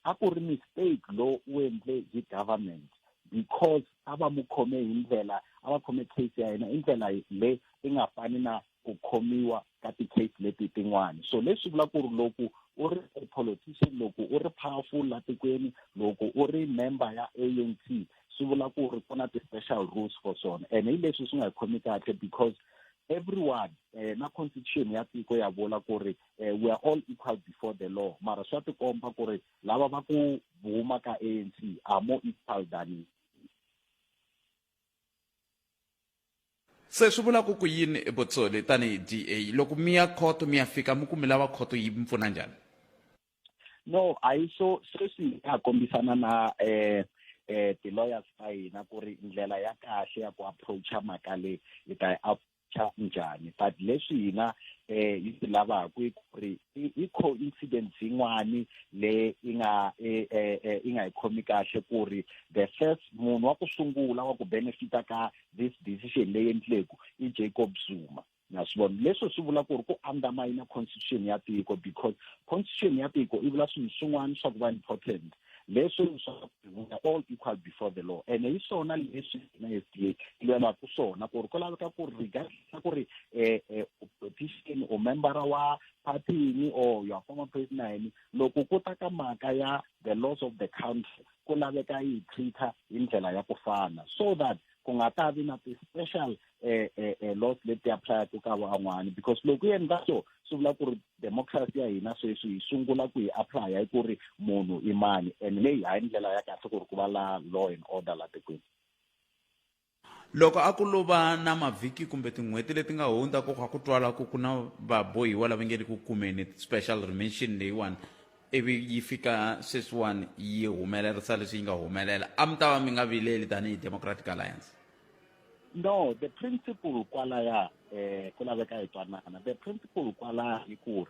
a ku ri mistake lowu wu endle hi government, because a va mu khome hi ndlela, a va khome case ya yena hi ndlela leyi i nga fani na ku khomiwa ka ti-case leti tin'wani. So leswi vula ku ri loko u ri a politician, loko u ri powerful la tikweni, loko u ri member ya ANC, swi vula ku ri ku na ti-special rules for swona. And hi leswi swi nga hi khomi kahle because everyone na constitution ya tiko ya vula ku ri we are all equal before the law, mara swa tikomba ku ri lava va ku huma ka ANC are more equal than Se swi vula ku yini, Botsoli, tanihi DA loko mi ya khoto, mi ya fika mi ku mi lava khoto yi mi pfuna njhani? No, a yi so sweswi ha kombisana na ti-lawyers ta hina ku ri ndlela ya kahle ya ku approacha mhaka leyi hi ta yi approacha njhani. But leswi hina yi swi lavaka i ku ri i coincidence yin'wani le i nga hi khomi kahle ku ri the first munhu wa ku sungula wa ku benefita ka this decision leyi endleku i Jacob Zuma. Na swi vona, leswi swi vula ku ri ku undermine constitution ya tiko, because constitution ya tiko i vula swilo swin'wana swa ku va important, leswi swa we are all equal before the law. Ene hi swona leswi na SDA yi lwelaka swona, ku ri ku laveka ku ri regardless ku ri politician or member wa party yini or your former president yini, loko ku ta ka mhaka ya the laws of the country, ku laveka yi treat-a hi ndlela ya ku fana, so that ku nga ta vi na ti-special laws leti apply-aku ka van'wani. Because loko yi endla so, swi vula ku ri democracy ya hina sweswi hi sungula ku yi apply hi ku ri munhu i mani, and leyi hayi ndlela ya kahle ku ri ku va la law and order la tikweni. Loko a ku lo va na mavhiki kumbe tin'hweti leti nga hundza ku kha ku twala ku na vabohiwa lava nge le ku kumeni special remission leyiwani, ivi yi fika sweswiwani yi humelerisa leswi yi nga humelela, a mi ta va mi nga vileli tanihi Democratic Alliance? No, the principle kwalaya ku laveka hi twanana. The principle kwalaya hi ku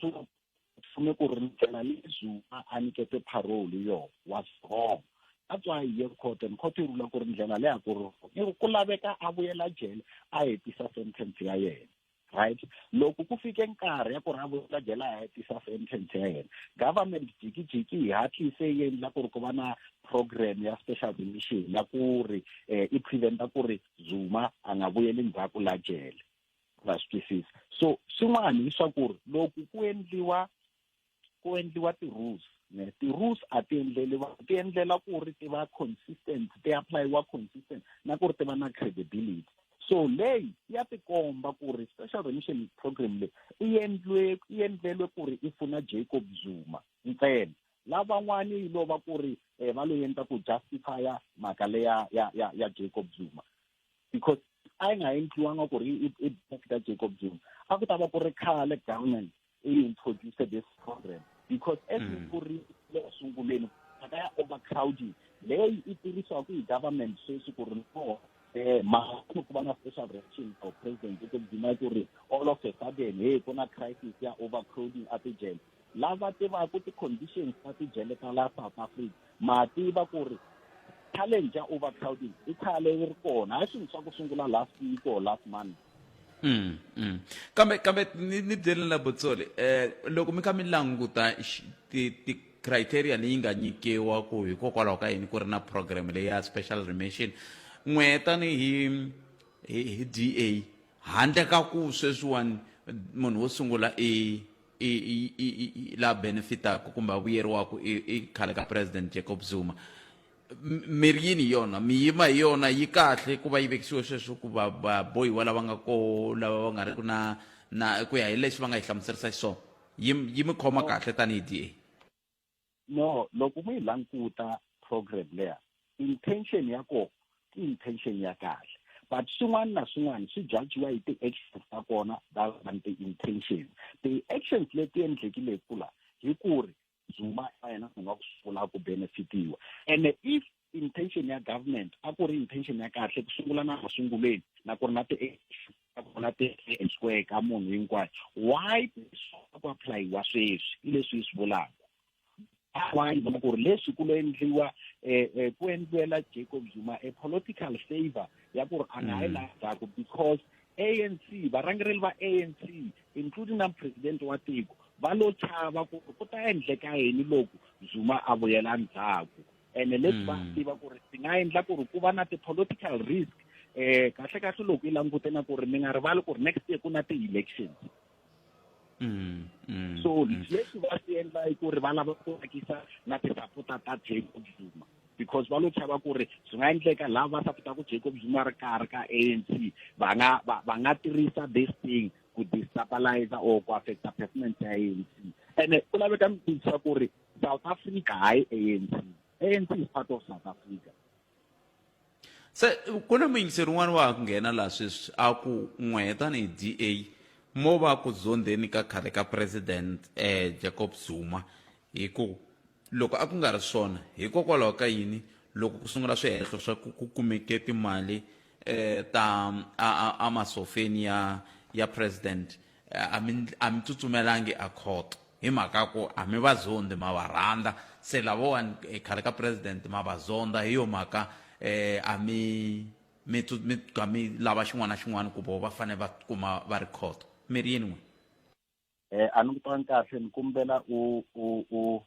ri fume ku ri ndlela leyi Zuma a nyikete parole yo was wrong. That's why hi ye court, and court yi vula ku ri ndlela leyi a ku ri wrong, ku laveka a vuyela jele a hetisa sentence ya yena, right? Loko ku fike nkarhi ya ku ri a vuyela jele a hetisa sentence ya yena, government jikijiki yi hatlise yi endla ku ri ku va na program ya special remission ya ku ri i preventa ku ri Zuma a nga vuyeli ndzhaku la jele. Va swi twisisa. So swin'wana hi swa ku ri loko ku endliwa ti-rules Ne ti-rules a ti endleli vanhu, ti endlela ku ri ti va consistent, ti applyiwa consistent na ku ri ti va na credibility. So leyi ya tikomba ku ri special remission program leyi i endliwe i endlelwe ku ri i pfuna Jacob Zuma ntsena. Lavan'wani yi lo va ku ri eh, va lo endla ku justifya mhaka leya ya ya ya Jacob Zuma because a yi nga endliwanga ku ri i benefita Jacob Zuma a ku ta va ku ri khale government i introduce this program because as ku ri le sunguleni mhaka ya overcrowding leyi i tirhisiwaka hi government sweswi ku ri no mhaka ku va na special reaction for president Jacob Zuma ku ri all of a sudden hey ku na crisis ya overcrowding a tijele lava tivaka ti-conditions ta tijele ta la South Africa ma tiva ku ri challenge ya overcrowding i khale yi ri kona hayi swilo swa ku sungula last week or last month. Kambe ni byeleni la Botsoli, loko mi kha mi languta ti ti criteria leyi nga nyikiwa ku hikokwalaho ka yini ku ri na program leyi ya special remission n'we tanihi hi DA handle ka ku sweswiwani munhu wo sungula i i i i la benefitaka kumbe a vuyeriwaka i khale ka president Jacob Zuma mi ri yini yona mi yima hi yona yi kahle ku va yi vekisiwe sweswo ku va vabohiwa lava nga ko lava va nga ri ku na na ku ya hi leswi va nga yi hlamuserisa xiswona yi yi mi khoma kahle tanihi DA. No, loko mi yi languta program leya intention ya kona i intention ya kahle but swin'wana na swin'wana swi jajiwa hi ti-actions ta kona rather than ti-intentions. Ti-actions leti endlekile kula hi ku ri Zuma yena ku nga ku sungula ku benefitiwa ene if intention ya government a ku ri intention ya kahle ku sungula na masungulweni na ku ri na ti ku na ti square ka munhu hinkwayo why ku applyiwa sweswi i leswi yi swi vulaka why vona ku ri leswi ku lo endliwa ku endliwela Jacob Zuma a political favor ya ku ri a nga yi laha ndzhaku because ANC varhangeri va ANC including na president wa tiko va lo chava ku ku ta endleka yini loko Zuma a vuyela ndzhaku ene leswi va tiva ku ri swi nga endla ku ri ku va na ti-political risk kahle kahle loko i langute na ku ri mi nga rivali ku ri next year ku na ti-elections. So leswi va swi endla i ku ri va lava ku tsakisa na ti-supporter ta Jacob Zuma because va lo chava ku ri swi nga endleka lava va sapotaka Jacob Zuma ri karhi ka ANC va nga va nga tirhisa this thing ku destabilize or ku affecta performance ya ANC. Ene ku laveka mi twisisa ku ri South Africa hayi ANC. ANC is part of South Africa. Se ku na muyingiseri un'wana wa ha ku nghena laha sweswi a ku n'we tanihi DA mo va ku zondheni ka khale ka president Jacob Zuma hi ku loko a ku nga ri swona hikokwalaho ka yini loko ku sungula swihehlo swa ku ku kumeke timali ta a masofeni ya ya president a mi a mi tsutsumelangi a court hi mhaka ku a mi va zondi ma va rhandza se lavawani khale ka president ma va zonda hi yo mhaka a mi mi mi ka mi lava xin'wana na xin'wana ku vo va fanele va kuma va ri court mi ri yini n'we. A ni ku twangi kahle ni kombela u u u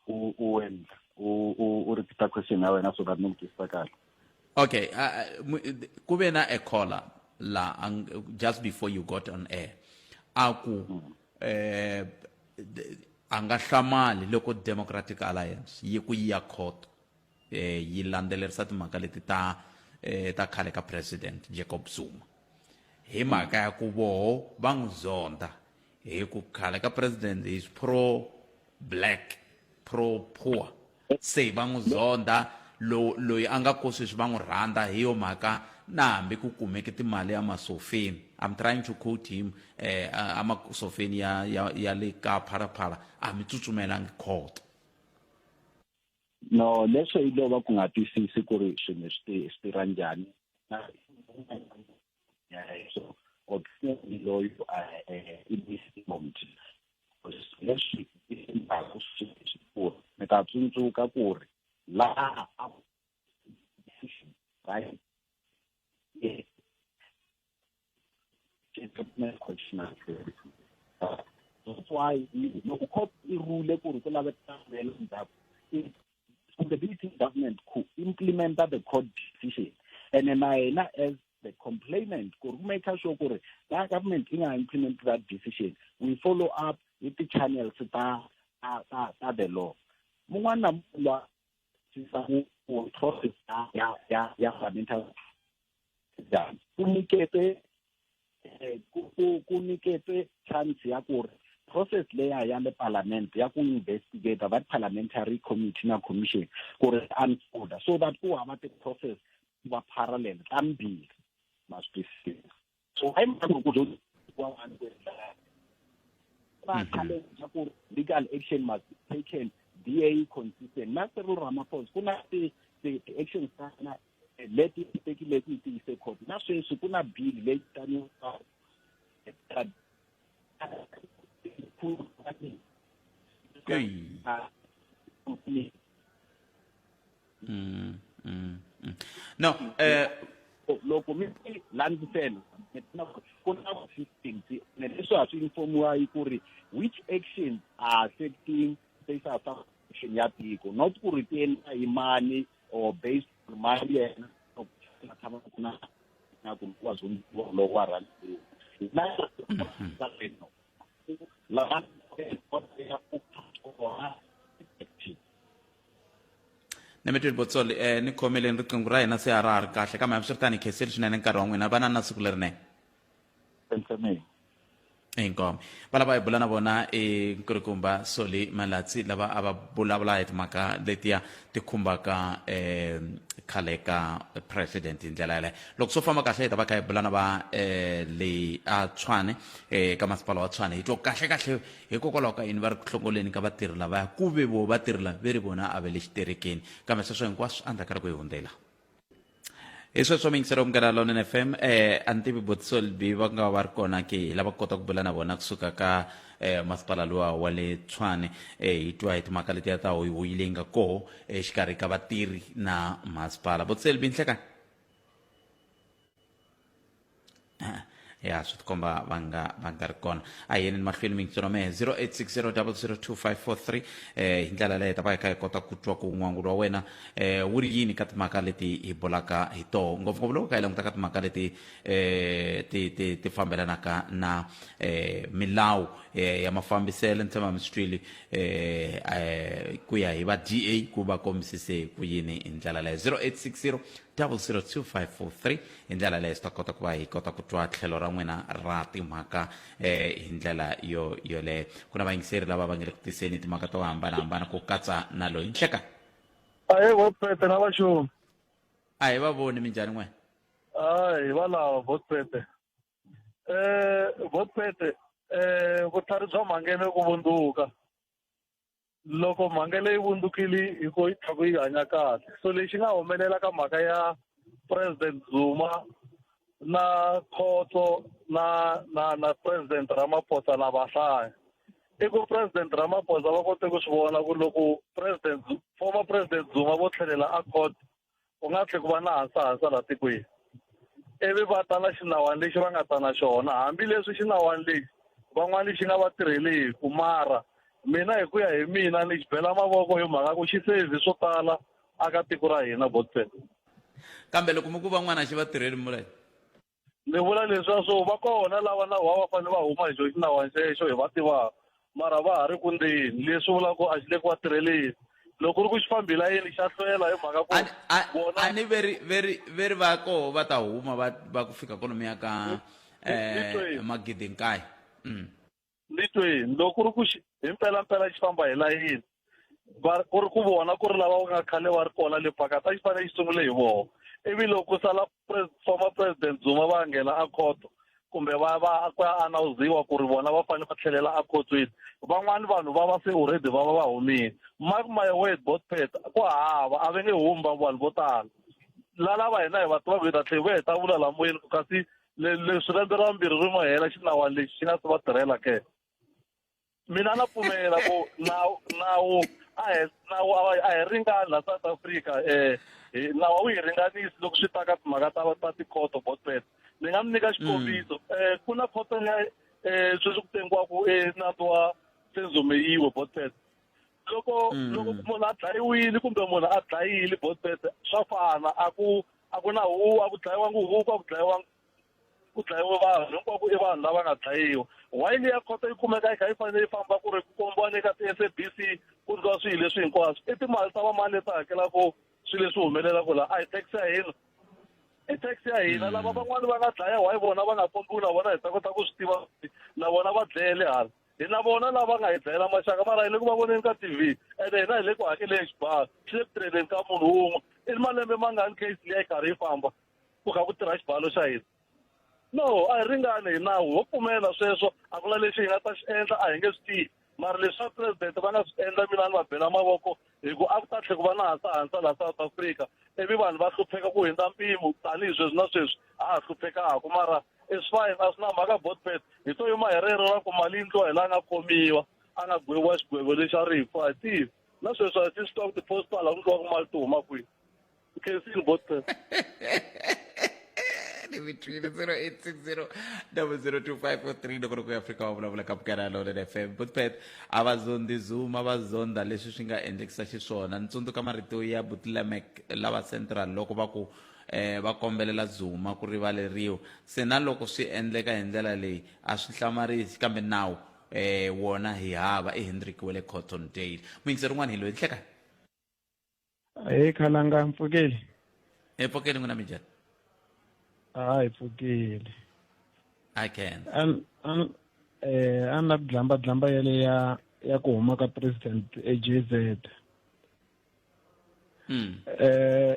u u endla u u u repeat question ya wena so that ni ku twisisa kahle. Okay, ku ve na a caller la just before you got on air a ku a nga hlamali loko Democratic Alliance yi ku yi ya court yi landzelerisa timhaka leti ta ta khale ka president Jacob Zuma hi mhaka ya ku voho va n'wi zonda hi ku khale ka president is pro black pro poor se va n'wi zonda loyi a nga ko sweswi va n'wi rhandza hi yo mhaka na hambi ku kumeke timali ya masofeni I'm trying to quote him a masofeni ya ya ya le ka Phalaphala a mi tsutsumelangi court. No, leswo hi lova ku nga twisisi ku ri swilo swi tirha njhani so loyi i misinformed leswi endlaku sweswi ku ri mi ta tsundzuka ku ri laha a right that's why loko court i rule ku ri ku laveka ndzhaku responsibility government ku implementa the court decision and na yena as the complainant ku ri ku make sure ku ri la government yi nga implement that decision we follow up with the channels ta ta ta the law. Mun'wana na mun'wana ku process ya ya ya parliamentary ku nyikete ku ku ku nyikete chance ya ku ri process leya ya le parliament ya ku investigate that parliamentary committee na commission ku ri unfold so that ku hava ti-process va parallel ta mbirhi ma swi twisisa. So hayi mhaka ku ku wa vanhu ku endla va challenge ku legal action must be taken, DA consistent na Cyril Ramaphosa ku na ti ti actions ta na leti tekile ku yi tiyise court na sweswi ku na bill leyi vitaniwaka. No. Loko mi landzisela ku na consistency leswi a swi informiwa hi ku ri which actions are affecting status ya tiko, not ku ri ti endla hi mani or based on mali yena tshama ku na na ku wa zondiwa loko wa rhandziwa na lava. Nemetweni Botsoli, ni khomeleni riqingho ra hina se a ra ha ri kahle, kambe hambiswiritano hi khenseli swinene nkarhi wa n'wina. Va na siku lerinene. Inkomo va lava hi bula na vona i nkulukumba Soli Malatsi lava a va vulavula hi timhaka letiya ti khumbaka khale ka president hi ndlela yaleyo. Loko swo famba kahle hi ta va kha hi bula na va le a Tshwane, ka masipala wa Tshwane, hi twa kahle kahle hikokwalaho ka yini va ri ku hlongoleni ka vatirhi lavaya, ku ve vo vatirhi lava ve ri vona a va le xiterekeni, kambe sweswo hinkwaswo endzhaku ka loko hi hundzela hi sweswo. Miyingiselo Munghana Lonene FM, a ni tivi Botsolby va nga va ri kona ke, hi lava kota ku bula na vona kusuka ka masipala luwa wa le Tshwane, hi twa hi timhaka letiya ta hoyihoyi leyi nga koho exikarhi ka vatirhi na masipala. Botsolby, nhlekani ya swi tikomba va nga va nga ri kona. A hi yeneni mahlweni miyingiselo mehe 0860002543. Hi ndlela leyi hi ta va hi kha hi kota ku twa ku n'wangulo wa wena wu ri yini ka timhaka leti hi bulaka hi toho, ngopfungopfu loko kha hi languta ka timhaka leti ti ti ti fambelanaka na milawu ya mafambiselo. Ni tshemba mi swi twile ku ya hi va DA ku va kombisise ku yini hi ndlela leyo. 0860 002543, hi ndlela leyo swi ta kota ku va hi kota ku twa tlhelo ra n'wina ra timhaka hi ndlela yo yoleyo. Ku na vayingiseri lava va nge le ku tiseni timhaka to hambanahambana ku katsa na loyi. Nhleka. Ahe Votpete na vaxumi. A hi va voni. Minjhani n'we? Hayi, va lava Votpete. Votpete, vutlhari bya mhangele ku vundzuka. Loko mhangele yi vundzukile hi ko yi tlhela yi hanya kahle. So lexi nga humelela ka mhaka ya President Zuma na Khotso na na na President Ramaphosa na vahlaya, i ku President Ramaphosa va kote ku swi vona ku loko President, former President Zuma vo tlhelela a court, ku nga tlhe ku va na hasahasa laha tikweni, ivi va ta na xinawani lexi va nga ta na xona, hambileswi xinawani lexi van'wani xi nga va tirheleku. Mara mina, hi ku ya hi mina, ni xi bela mavoko hi mhaka ku xi save swo tala aka tiko ra hina, Botpet. Kambe loko mi ku van'wana a xi va tirheli, mi vula yini? Ni vula leswiya swo va kona lava na va va fanele va huma hi xo xinawani xexo hi va tivaka, mara va ha ri ku ndzeni, leswi vulaka ku a xi le ku va tirheleni. Loko ku ri ku xi fambi hi layeni xa hlwela hi mhaka ku vona. A ni veri veri veri va koho va ta huma va va ku fika kwalomuya ka magidi nkaye. Ni tweni. Loko ku ri ku xi hi mpelampela xi famba hi layeni, va ku ri ku vona ku ri lava nga khale va ri kona le phakathi, a xi fanele xi sungule hi vona, ivi loko ku sala former President Zuma va nghena a khoto, kumbe va va ku ya anawuziwa ku ri vona va fanele va tlhelela ekhotsweni, van'wani vanhu va va se already va va va humile. Mark my word, Botpet, ku hava a va nge humi vanhu vo tala la lava hina hi va tivaka. Hi ta tlhela hi vuya hi ta vula la moyeni ku kasi leswi lembe ra vumbirhi ri ngo hela xinawani lexi xi nga se va tirhela ke. Mina na pfumela ku nawu nawu a hi nawu a hi ringani la South Africa, nawu a wu hi ringanisi loko swi ta ka timhaka ta ta tikhoto. Botpet, ni nga mi nyika xikombiso. Ku na khoto ya sweswi ku tengiwaku nandzu wa Senzo Meyiwe, Botpet. Loko loko munhu a dlayiwile kumbe munhu a dlayile, Botpet, swa fana, a ku a ku na huwa, a ku dlayiwangi huku, a ku dlayiwangi, ku dlayiwe vanhu hinkwako, i vanhu lava nga dlayiwa. Why leya khoto yi kumeka yi kha yi fanele yi famba ku ri ku kombiwa le ka ti-SABC ku ku ndliwa swilo leswi hinkwaswo i timali ta vamani leti hakelaka swilo leswi humelelaka laha a hi tax ya hina i tax ya hina lava van'wani va nga dlaya why vona va nga kombiwi na vona hi ta kota ku swi tiva na vona va dlayele hala hi na vona lava nga hi dlayela maxaka mara hi le ku va voneni ka TV ene hina hi le ku hakeleni xibalo xi le ku tirheleni ka munhu wun'we i malembe mangani case liya yi karhi yi famba ku kha ku tirha xibalo xa hina no a hi ringani hi nawu ho pfumela sweswo a ku na lexi hi nga ta xi endla a hi nge swi tivi mara leswi swa president va nga swi endla mina ni va bela mavoko hi ku a ku ta tlhe ku va na hansahansa laha South Africa ivi vanhu va hlupheka ku hundza mpimo tanihi sweswi na sweswi a ha hluphekaku mara it's fine a swi na mhaka botpet hi to yima hi rero ra ku mali yi ndliwa hi laha nga khomiwa a nga gweviwa xigwevo lexa rifu a hi tivi na sweswi a hi swi tiva ku ti-postal ku ndliwaka mali ti huma kwihi khensini botpet ni mi twile 0860 002543 loko ri ku Afrika wa vulavula ka Munghana Lonene FM Butpet a va zondi Zuma va zonda leswi swi nga endlekisa xiswona ni tsundzuka marito ya Butlemek lava Central loko va ku eh va kombelela Zuma ku rivaleriwa se na loko swi endleka hi ndlela leyi a swi hlamarisi kambe nawu eh wona hi hava i Hendrik wa le Cottondale muyingiseri un'wana hi loyi nhleka Hey khalanga mpfukeli. Hi pfukeli n'wina minjhani? A hi pfukeli. I can. An an eh an la dlamba dlamba yale ya ya ku huma ka president AJZ. Eh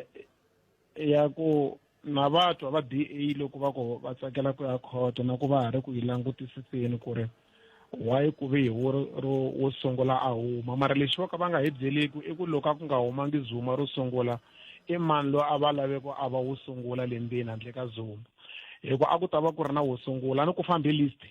ya ku na va twa va DA loko va ku va tsakela ku ya khoto na ku va ha ri ku yi langutisiseni ku ri why ku ve hi wo ro wo sungula a huma mara lexi vo ka va nga hi byeliki i ku loko a ku nga humangi Zuma ro sungula i mani loyi a va lave ku a va wo sungula le ndzeni handle ka Zuma hi ku a ku ta va ku ri na wo sungula ni ku fambe list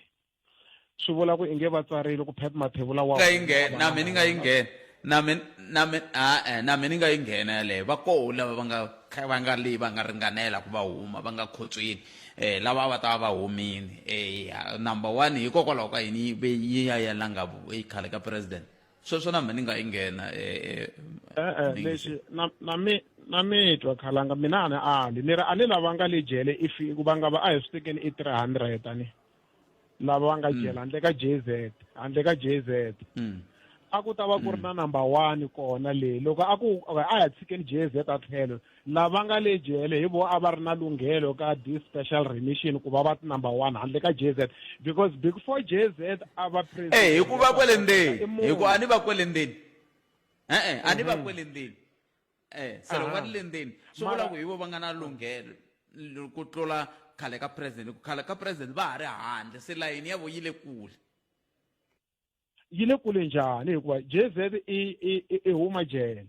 swi vula ku inge va tsarile ku Pat Mathebula wa nga yi nghena na mina ni nga yi nghena na mina na mina a na mina ni nga yi nghena yaleyo va koho lava va nga va nga le va nga ringanela ku va huma va nga khotsweni eh lava va ta va va humile eh number one hikokwalaho ka yini yi ve yi ya yelanga yi khale ka president sweswo na mina ni nga yi nghena eh e-e lexi na na mi na mi twa khalanga mina a ni ali ni ri a ni lava nga le jele if va nga va a hi swi tekeni i 300 ani lava va nga jela handle ka JZ handle ka JZ a ku ta va ku ri na number one kona le loko a ku a ya tshikeni JZ a tlhelo lava nga le jele hi vo a va ri na lunghelo ka this special remission ku va va number one handle ka JZ because before JZ a va president eh hikuva kwele ndzeni hi ku a ni va kwele ndzeni e-e a ni va kwele ndzeni eh se loko va ri le ndzeni swi vula ku hi vo va nga na lunghelo ku tlula khale ka president ku khale ka president va ha ri handle se layini ya vo yi le kule yi le kule njhani hikuva JZ i i i huma jele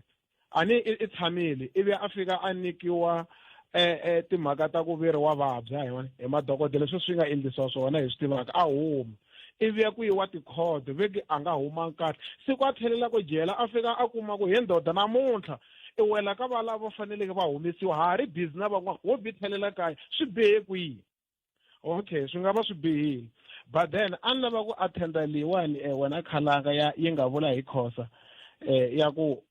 a ni i tshamile ivi a fika a nyikiwa eh eh timhaka ta ku veri wa vabya hi hi madokodela sweswi swi nga endlisiwa swona hi swi tivaka a huma ivi ya ku yiwa tikhodo veki a nga humangi kahle siku a tlhelela ku jela a fika a kuma ku he ndoda namuntlha i wela ka va lava faneleke va humesiwa ha ri busy na van'wana wo vi tlhelela kaya swi bihe kwihi okay swi nga va swi bihile but then a ni lava ku attenda leyiwani eh, wena khalanga ya yi nga vula hi khosa eh, ya ku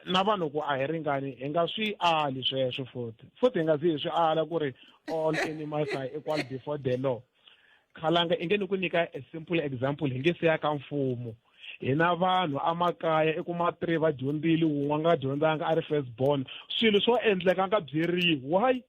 na vanhu ku a hi ringani hi nga swi ali sweswo futhi futhi hi nga zi hi swi ala ku ri all animals are equal before the law khalanga i nge ni ku nyika a simple example hi nge se ya ka mfumo hi na vanhu amakaya i kuma three va dyondzile wun'we a nga dyondzanga a ri first born swilo swo endleka a nga byeriwi why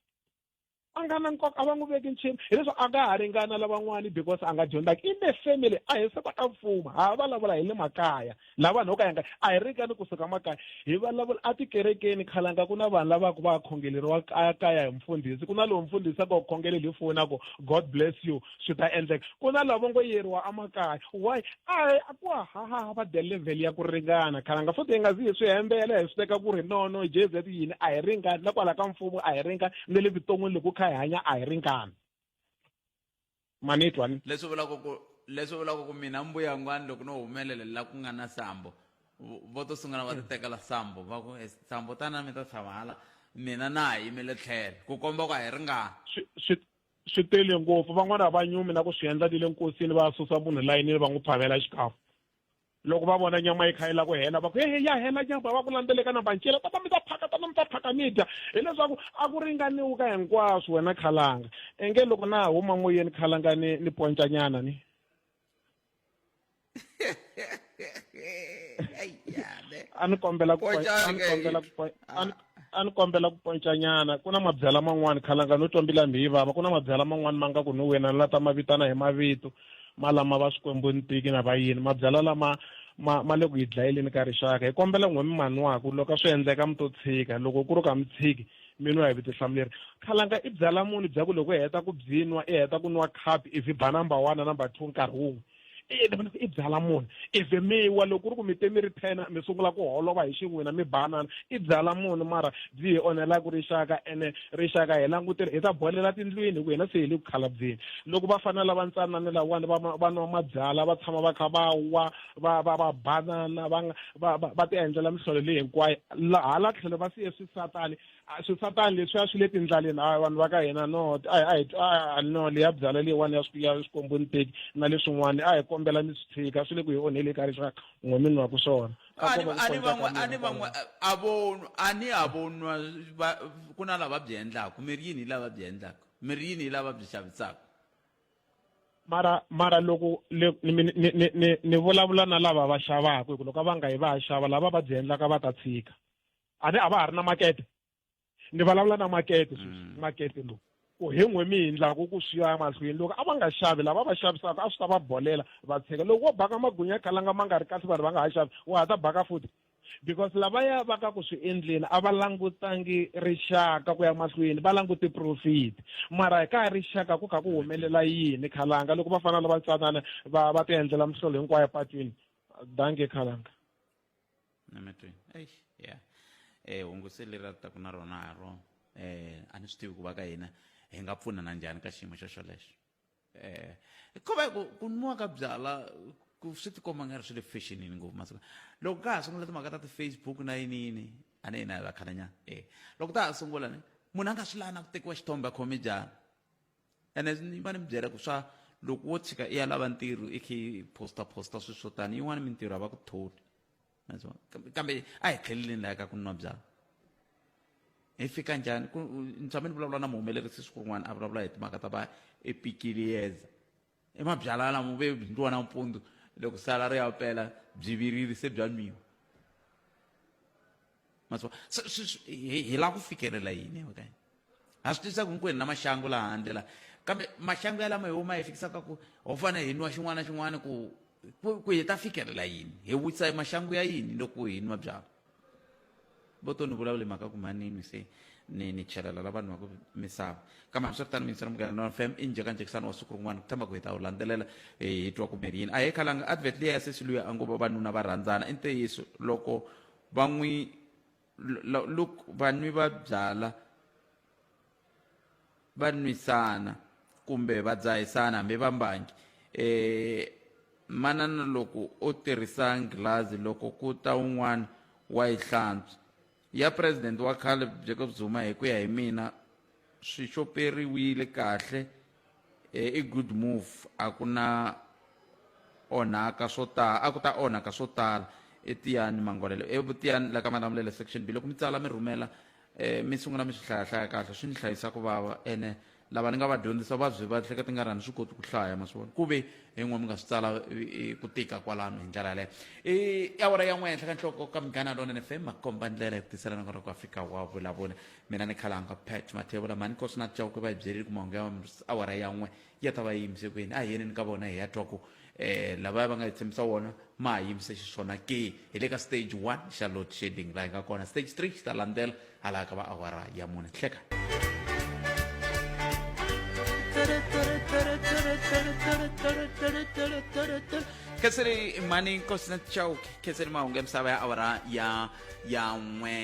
a nga na nkoka a va n'wi veki nchumu hileswi a nga ha ringana lavan'wani because a nga dyondzaki in the family a hi seta ka mfumo ha vulavula hi le makaya la vanhu vo ka hi nga a hi ringani kusuka makaya hi vulavula atikerekeni khalanga ku na vanhu lava ku va khongeleriwa kaya kaya hi mfundhisi ku na lowu mfundhisi a ku khongeleli hi foni a ku god bless you swi ta endleka ku na lava ngo yeriwa emakaya why a ku hahava the level ya ku ringana khalanga futhi hi nga zi hi swi hembela hi swi teka ku ri no no jz yini a hi ringani na kwala ka mfumo a hi ringani na le vuton'wini loko kha hi hanya a hi ringani manitwa ni leswi vulaka ku leswi vulaka ku mina mbuyangwani loko no humelela la ku nga na sambo vo to sungula va ti tekela sambo va ku eh, sambo tana mi ta tshama hala mina na ha yimele tlhelo ku komba ku a hi ringani swi swi tele ngopfu van'wana a va nyumi na ku swi endla ni le nkosini va susa munhu layinini va n'wi phamela xikafu loko va vona nyama yi kha yi la ku hela va ku hehe ya hela nyama va ku landzeleka na vancela tata mi ta phaka tata mi ta phaka mi dya hileswaku a ku ringaniwi ka hinkwaswo wena khalanga enge loko na ha huma moyeni khalanga ni ni poncanyana ni ya ne A ni kombela ku Poncani a ni ke. kombela ku a ni- a ni kombela ku poncanyana ku na mabyala man'wani khalanga no twa mbilu hambi yi vava ku na mabyala man'wani ma nga ku no wena la ta ma vitana hi mavito ma lama va swikwembu ntiki na va yini mabyala lama ma ma le ku hi dlayeleni ka rixaka hi kombela n'we mi manwaku loko swi endleka mi to tshika loko ku ri ka mi tshiki mi nwa hi vutihlamuleri khalanga i byala muni bya ku loko i heta ku byi nwa i heta ku nwa khapi ivi ba number one na number two nkarhi wun'we i byala munhu ivi mi wa loko ku ri ku mi te mi ri ten mi sungula ku holova hi xin'wina mi banana i byala munhu mara byi hi onhelaka rixaka ene rixaka hi langutele hi ta bolela tindlwini hi ku hina se hi le ku khalabyeni loko va fana lava ntsanani lawani va va nwa mabyala va tshama va kha va wa va va va banana va va va va ti endlela mihlolo leyi hinkwayo hala tlhelo va siye swisatani swisatani leswiya swi le tindlaleni a vanhu va ka hina no a a a no leya byala leyiwani ya ya swikwembu nteki na leswin'wana a hi kombela mi swi tshika swi le ku hi onheli ka rixaka n'we mi nwaku swona a ni van'we a ni van'we a vo a ni a vo nwa ku na lava byi endlaku mi ri yini hi lava byi endlaku mi ri yini hi lava byi xavisaka mara mara loko ni ni ni ni ni vulavula na lava va xavaka hi ku loko va nga yi va ya xava lava va byi endlaka va ta tshika a ni a va ha ri na makete ni vulavula na makete sweswi mm. makete lowu ku hi n'we mi endlaku ku swi ya mahlweni loko a va nga xavi lava va xavisaka a swi ta va bolela va tshika loko wo baka magunya khalanga ma nga ri kahle vanhu va nga ha xavi wa ha ta baka futhi because lavaya va ka ku swi endleni a va langutangi rixaka ku ya mahlweni va langute profit mara hi ka rixaka ku kha ku humelela yini khalanga loko va fana na vatsanana va va ti endlela mihlolo hinkwayo patwini danke khalanga nametweni eish ya eh hungu se leri a taku na rona ha rona eh a ni swi tivi ku va ka hina hi nga pfunana njhani ka xiyimo xo xolexo eh ko va ku ku nwiwa ka byala ku swi tikomba nga ri swi le fashionini ngopfu masiku loko ka ha sungula timhaka ta ti-facebook na yini yini a ni hina hi va khalanyana eh loko ta ha sungula ni munhu a nga swi laha na ku tekiwa xithombe a khome byala ene ni va ni mi byela ku swa loko wo tshika i ya lava ntirho i khe i posta posta swilo swo tani yin'wana mintirho a va ku tholi kambe a hi tlheleleni laha ka ku nwa byala hi fika njhani ku ni tshame ni vulavula na muhumelerisi siku rin'wana a vulavula hi timhaka ta va epikiliyeza i mabyala lama ve byi ndliwa nampundzu loko sala ri ya pela byi virile se bya nwiwa ma swi hi lava ku fikelela yini okay ha swi twisisa ku hinkwenu na maxangu laha handle la kambe maxangu ya lama hi woma hi fikisaka ku ho fanele hi nwa xin'wana na xin'wana ku ku hi ta fikelela yini hi wisa maxangu ya yini loko hi nwa byalwa vo to ni vulavula mhaka ku mhani nwi se ni ni chelela la vanhu va ku misava kambe hambiswiritano miyingisela munghana wa fm i njhekanjhekisano wa siku rin'wana ku tshemba ku hi ta wu landzelela hi twa kumbe yini a hi khalanga advert liya ya sesi luya a ngo vavanuna va rhandzana i ntiyiso loko va n'wi look vanwi va byala va nwisana kumbe va dzahisana hambi va mbangi eh manana loko o tirhisa nghilazi loko ku ta un'wana wa yi hlantswa ya president wa khale Jacob Zuma hi ku ya hi mina swi xoperiwile kahle eh, i good move a ku na onhaka swo tala a ku ta onhaka swo tala etiyani mangolelo evutiyani la ka malamulele section b loko mi tsala mi rhumela eh, mi sungula mi swi hlayahlaya kahle swi ni hlayisa ku vava ene lava ni nga va dyondzisa va byi va hleketa nga ri a ni swi koti ku hlaya ma swi vona ku ve hi n'we mi nga swi tsala ku tika kwalano hi ndlela yaleyo i awara ya n'we henhla ka nhloko ka munghana lonene fm makomba ndlela hi ku tiselana kona ku afika wa vulavula mina ni khalanga pat mathevula mhani nkosi na chauke va hi byerile ku mahungu ya awara ya n'we ya ta va yi yimise kwini a hi yeneni ka vona hi ya twa ku eh lavaya va nga hi tshembisa wona ma ha yimise xiswona ke hi le ka stage 1 xa load shedding laha hi nga kona stage 3 xi ta landzela hala ka va awara ya mune hleka khenseri mani nkosi na chauke khenseri mahungu ya misava ya awara ya ya n'we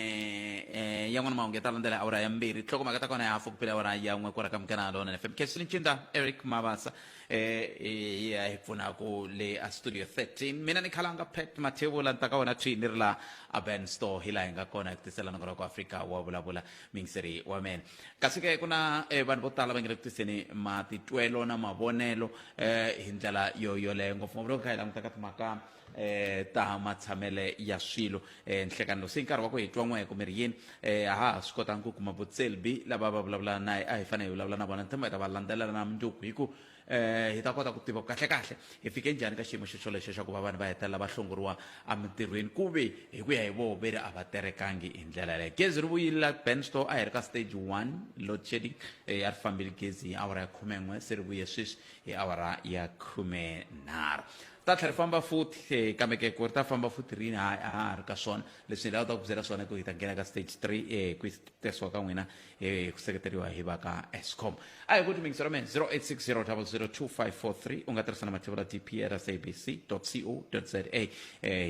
eh, ya n'wana mahungu ya ta landzela awara ya mbirhi nhlokomhaka ta kona ya hafu ku phela awara ya n'we kwala ka munghana lonene fm khenseri ncinda eric mabasa eh, eh, ya hi pfunaku le a studio 13 mina ni khalanga pat mathevula ni ta ka wena thwi ni ri la a ben store hi laha hi nga kona hi ku tisela nongonoko wa afrika wa vulavula mingiseri wa mene kasi ke ku na eh, vanhu vo tala va nge le ku tiseni matitwelo na mavonelo eh, hi ndlela yo yoleyo ngopfungopfu loko kha hi languta ka timhaka eh ta matshamele ya swilo eh nhlekani lowu se nkarhi wa ku hi twa n'we kumbe ri yini eh a ha ha swi kotanga ku kuma vutselbi lava va vulavula na a hi fanele hi vulavula na vona ni tshemba hi ta va landzelela na mundzuku hi ku um hi ta kota ku tiva ku kahlekahle hi fike njhani ka xiyimo xo xolexo xa ku va vanhu va hetelela va hlongoriwa emintirhweni ku ve hi ku ya hi voho ve ri a va terekangi hi ndlela yaleyo. Gezi ri vuyile la Benstore, a hi ri ka stage 1 load shedding, a ri fambile gezi hi awara ya 11, se ri vuye sweswi hi awara ya 13. Ta tlhela ri famba futhi, kambe ke ku ri ta famba futhi rini a ha ri ka swona. Leswi ni lavaka ku byela swona ku hi ta nghena ka stage 3, ku tesiwa ka n'wina ku seketeriwa hi va ka Eskom. A hi ku timingisi ra mina 0860002543, u nga tirhisa na mathevula dp at sabc co za. Hi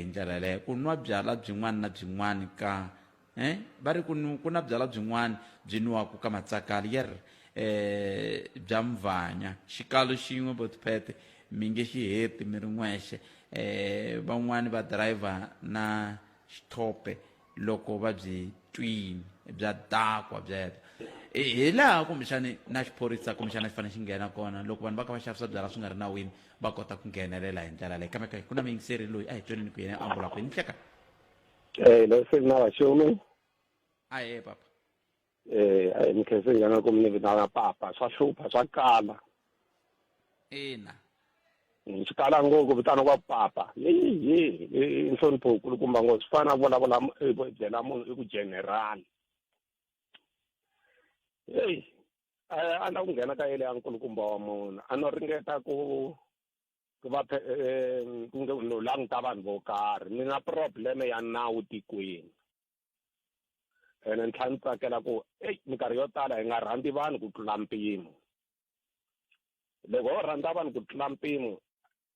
ndlela yaleyo ku nwa byala byin'wana na byin'wana ka va ri ku na byala byin'wana byi nwiwaka ka matsakali yer bya mvanya xikalo xin'we botipete mi nge xi heti mi ri n'wexe. Van'wani va driver na xithope loko va byi twini bya dakwa byebyo. Hi laha kumbexani na xiphorisa kumbexana xi fanele xi nghena kona loko vanhu va kha va xavisa byala swi nga ri nawini, va kota ku nghenelela hi ndlela leyi. Kambe ku na muyingiseri loyi a hi tweneni ku yena a vulaka yini hleka. Lo se na vaxumi. Ahee papa. A hi mi khense njhani ku mi ni vitana papa, swa hlupha, swa kala. Ina. Swi kala ngopfu ku vitana kwa papa. Yi i nhlonipho wu kulukumba ngopfu, swi fana na vulavula byela munhu i ku general. Heyi, a na ku nghena ka yele ya nkulukumba wa munhu, a no ringeta ku ku va ku nge no languta vanhu vo karhi. Ni na probleme ya nawu tikweni, ene ni tlhela ni tsakela ku eyi minkarhi yo tala hi nga rhandzi vanhu ku tlula mpimo. Loko ho rhandza vanhu ku tlula mpimo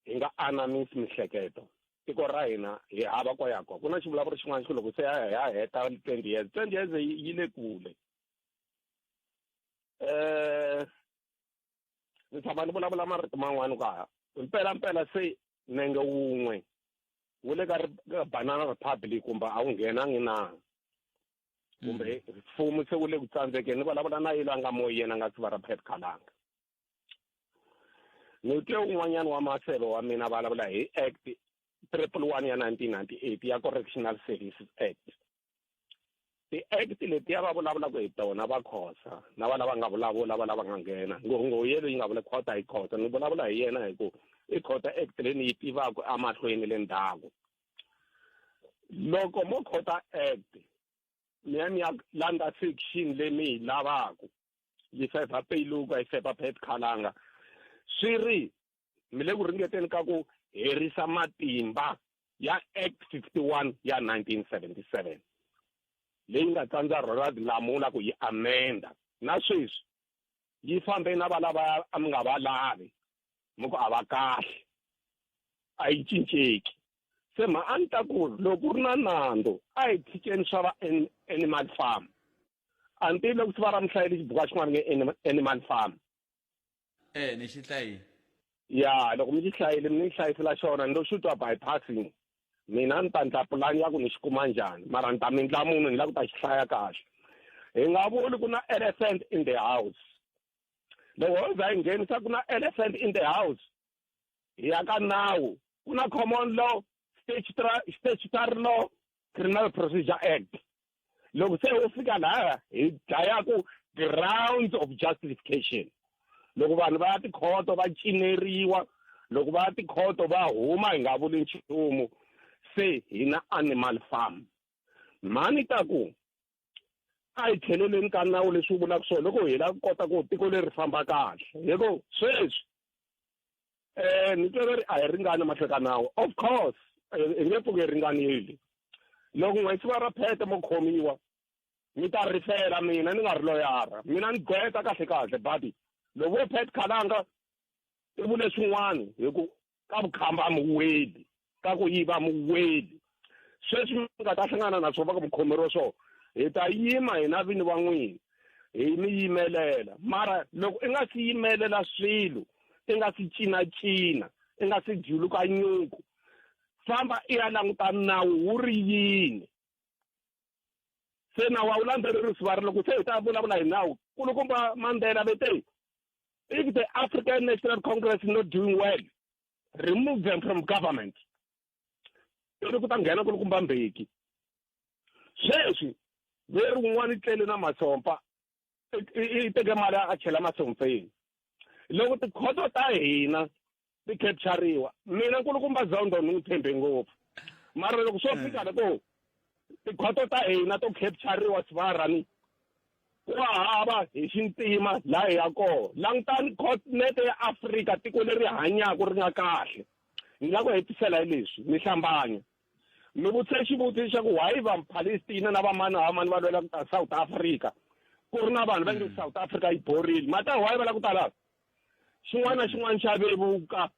hi nga anamisi mihleketo, tiko ra hina hi hava ko ya kona. Ku na xivulavuri xin'wana xi ku loko se ya heta 20 years, 20 years yi le kule. Ni tshama ni vulavula marito man'wani ka mpela mpela se nenge wun'we wu le ka Banana Republic kumbe a wu nghenangi na kumbe mfumo se wu le ku tsandzekeni. Ni vulavula na yilo a nga moyeni a nga si va ra Pat Khalanga. Ni twe un'wanyana wa maseve wa mina vulavula hi Act 111 ya 1998 ya Correctional Services Act. Ti-act letiya va vulavulaka hi tona va khosa na va lava nga vulavula va lava nga nghena ngopfungopfu yelo yi nga vula khota hi khota. Ni vulavula hi yena hi ku i khota act leyi ni yi tivaka emahlweni le ndzhaku. Loko mo khota act mi ya mi ya landza section leyi mi yi lavaka, yi favor Peiluka, yi favor Pat Khalanga, swi ri mi le ku ringeteni ka ku herisa matimba ya Act 51 ya 1977 leyi nga tsandza Ronald Lamola ku yi amenda. Na sweswi yi fambe na valava a mi nga va lavi, mi ku a va kahle, a yi cinceki. Se ma a ni ta ku loko ku ri na nandzu a hi tshikeni swa va Animal Farm. A ni tivi loko swi va ra mi hlayele xibuku xin'wana nge Animal Farm. Ni xi hlayile. Ya, loko mi xi hlayile mi ni hlayisela xona, ni lo xi twa bypassing. Mina ni ta ndla pulani ya ku ni xi kuma njhani, mara ni ta mi ndla munhu ni lava ku ta xi hlaya kahle. Hi nga vuli ku na elephant in the house. Loko ho za hi nghenisa ku na elephant in the house, hi ya ka nawu. Ku na common law, statutory law, Criminal Procedure Act. Loko se u fika laha hi dlayaku grounds of justification. Loko vanhu va ya tikhoto va cineriwa, loko va ya tikhoto va huma hi nga vuli nchumu, se hi na Animal Farm. Mhani ta ku a hi tlheleleni ka nawu leswi wu vulaka swona loko hi lava ku kota ku tiko leri famba kahle. Hi ku sweswi ni twe va ri a hi ringani mahlweni ka nawu. Of course hi nge pfuki hi ringanile. Loko n'we siva ra phete mo khomiwa mi ta rifela mina ni nga ri loyara, mina ni gqweta kahle kahle, but loko vo Pat Khalanga i vule swin'wana hi ku ka vukhamba a mi weli, ka ku yiva mi weli. Sweswi mi nga ta hlangana na swona va ku mi khomeriwe swona, hi ta yima hina vini va n'wina hi mi yimelela. Mara loko i nga si yimelela swilo, i nga si cinacina, i nga si juluka nyuku, famba i ya languta nawu wu ri yini. Se nawu a wu landzelerisi va ri loko se hi ta vulavula hi nawu, kulukumba Mandela ve te, if the African National Congress is not doing well, remove them from government. Ivi ku ta nghena kulukumba Mbeki. Sweswi ve ri un'wana i tlele na masompa, i teke mali a chela masompfeni. Loko tikhoto ta hina ti capturiwa, mina nkulukumba Zondo ni n'wi tshembe ngopfu, mara loko swo fika loko tikhoto ta hina to capturiwa sivarani, ku hava hi xintima laha hi ya kona. Langutani continent ya Afrika, tiko leri hanyaka ri nga kahle. Ni lava ku hetisela hi leswi, ni hlambanya mi vutise xivutiso xa ku why va Palestina na vamani na vamani va lwela ku ta South Africa, ku ri na vanhu va nge South Africa yi borile. Mata why va lava ku ta laha? Xin'wana na xin'wana xa vevuka,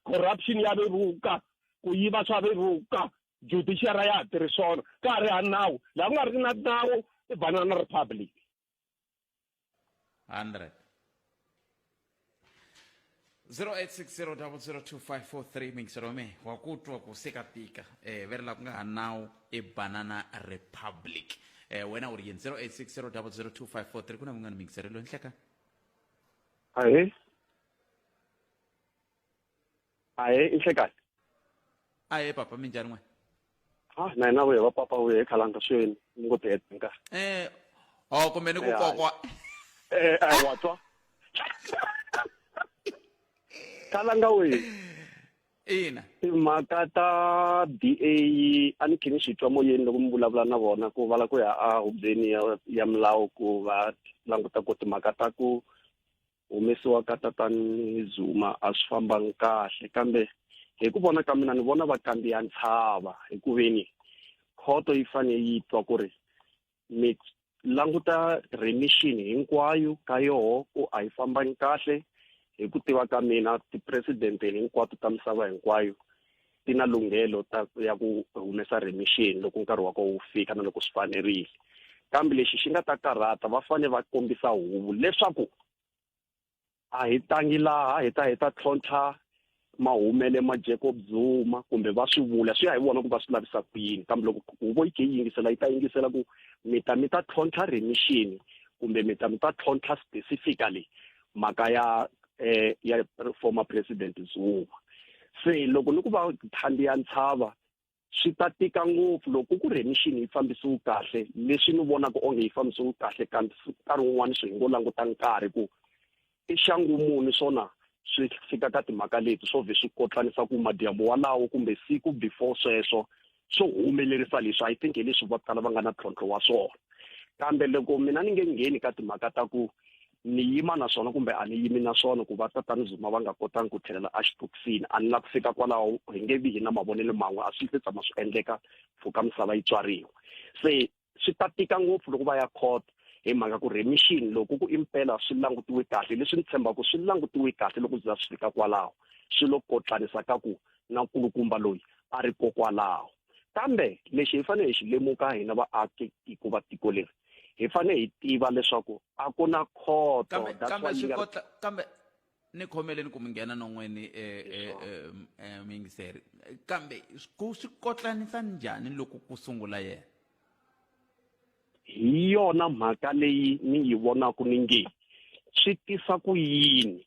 corruption ya vevuka, ku yiva swa vevuka, judiciary ya ha tirhi swona, ka ha ri ha nawu. Laha ku nga ri na nawu i banana republic. 100 0860002543. Mingisero me wa ku twa ku se ka tika, ve ri la ku nga ha nawu i banana republic. Wena u ri yini? 0860002543. Ku na munghana mingisero loyi nhleka. Ahee, ahee, i nhlekani. Ahee papa, minjhani n'we? Ha, na hina vuye va papa vuye khalanga swini mi ngo ti hetenga. Oh, kumbe ni ku kokwa. A wa twa khalanga we. Ina. Timhaka ta DA a ni khe ni swi twa moyeni loko mi vulavula na vona ku va la ku ya a hubyeni ya milawu ku va languta ku timhaka ta ku humesiwa ka tatani Zuma a swi fambangi kahle, kambe hi ku vona ka mina ni vona va kandziya ntshava, hikuveni khoto yi fanele yi twa ku ri mi languta remission hinkwayo ka yoho ku a yi fambangi kahle. Hi ku tiva ka mina, ti-president hinkwato ta misava hinkwayo ti na lunghelo ta ya ku humesa remission loko nkarhi wa kona wu fika na loko swi fanerile, kambe lexi xi nga ta karhata, va fanele va kombisa huvo leswaku a hi tangi laha hi ta hi ta tlhontlha mahumele ma Jacob Zuma, kumbe va swi vula, swi ya hi vona ku va swi lavisa ku yini. Kambe loko huvo yi khe yi yingisela, yi ta yingisela ku mi ta mi ta tlhontlha remission kumbe mi ta mi ta tlhontlha specifically mhaka ya former president Zuma. Se loko ni ku va khandziya ntshava swi ta tika ngopfu. Loko ku remission yi fambisiwi kahle, leswi ni vonaka onge yi fambisiwi kahle, kambe nkarhi wun'wani swi hi ngo languta nkarhi ku i xangu muni swona swi fika ka timhaka leti swo vhe swi kotlanisa ku madyambu walawo kumbe siku before sweswo swo humelerisa leswi. I think hi leswi vo tala va nga na ntlhontlho wa swona, kambe loko mina ni nge ngheni ka timhaka ta ku ni yima na swona kumbe a ni yimi na swona ku va tatani Zuma va nga kotangi ku tlhelela exitokisini, a ni la ku fika kwalaho. Hi nge vi hi na mavonelo man'we, a swi se tshama swi endleka pfuka misava yi tswariwa. Se swi ta tika ngopfu loko va ya court hi mhaka ku remission loko ku impela swi langutiwe kahle, leswi ni tshembaka swi langutiwe kahle, loko za swi fika kwalaho swi lo kotlanisa ka ku na nkulukumba loyi a ri kokwalaho. Kambe lexi hi fanele hi xi lemuka hina vaaki tiko va tiko leri, hi fanele hi tiva leswaku a ku na khoto. Kambe swi kotla, kambe ni khomeleni ku mi nghena non'weni, muyingiseri, kambe ku swi kotlanisa njhani loko ku sungula yena? Hi yona mhaka leyi ni yi vonaka ni nge swi tisa ku yini,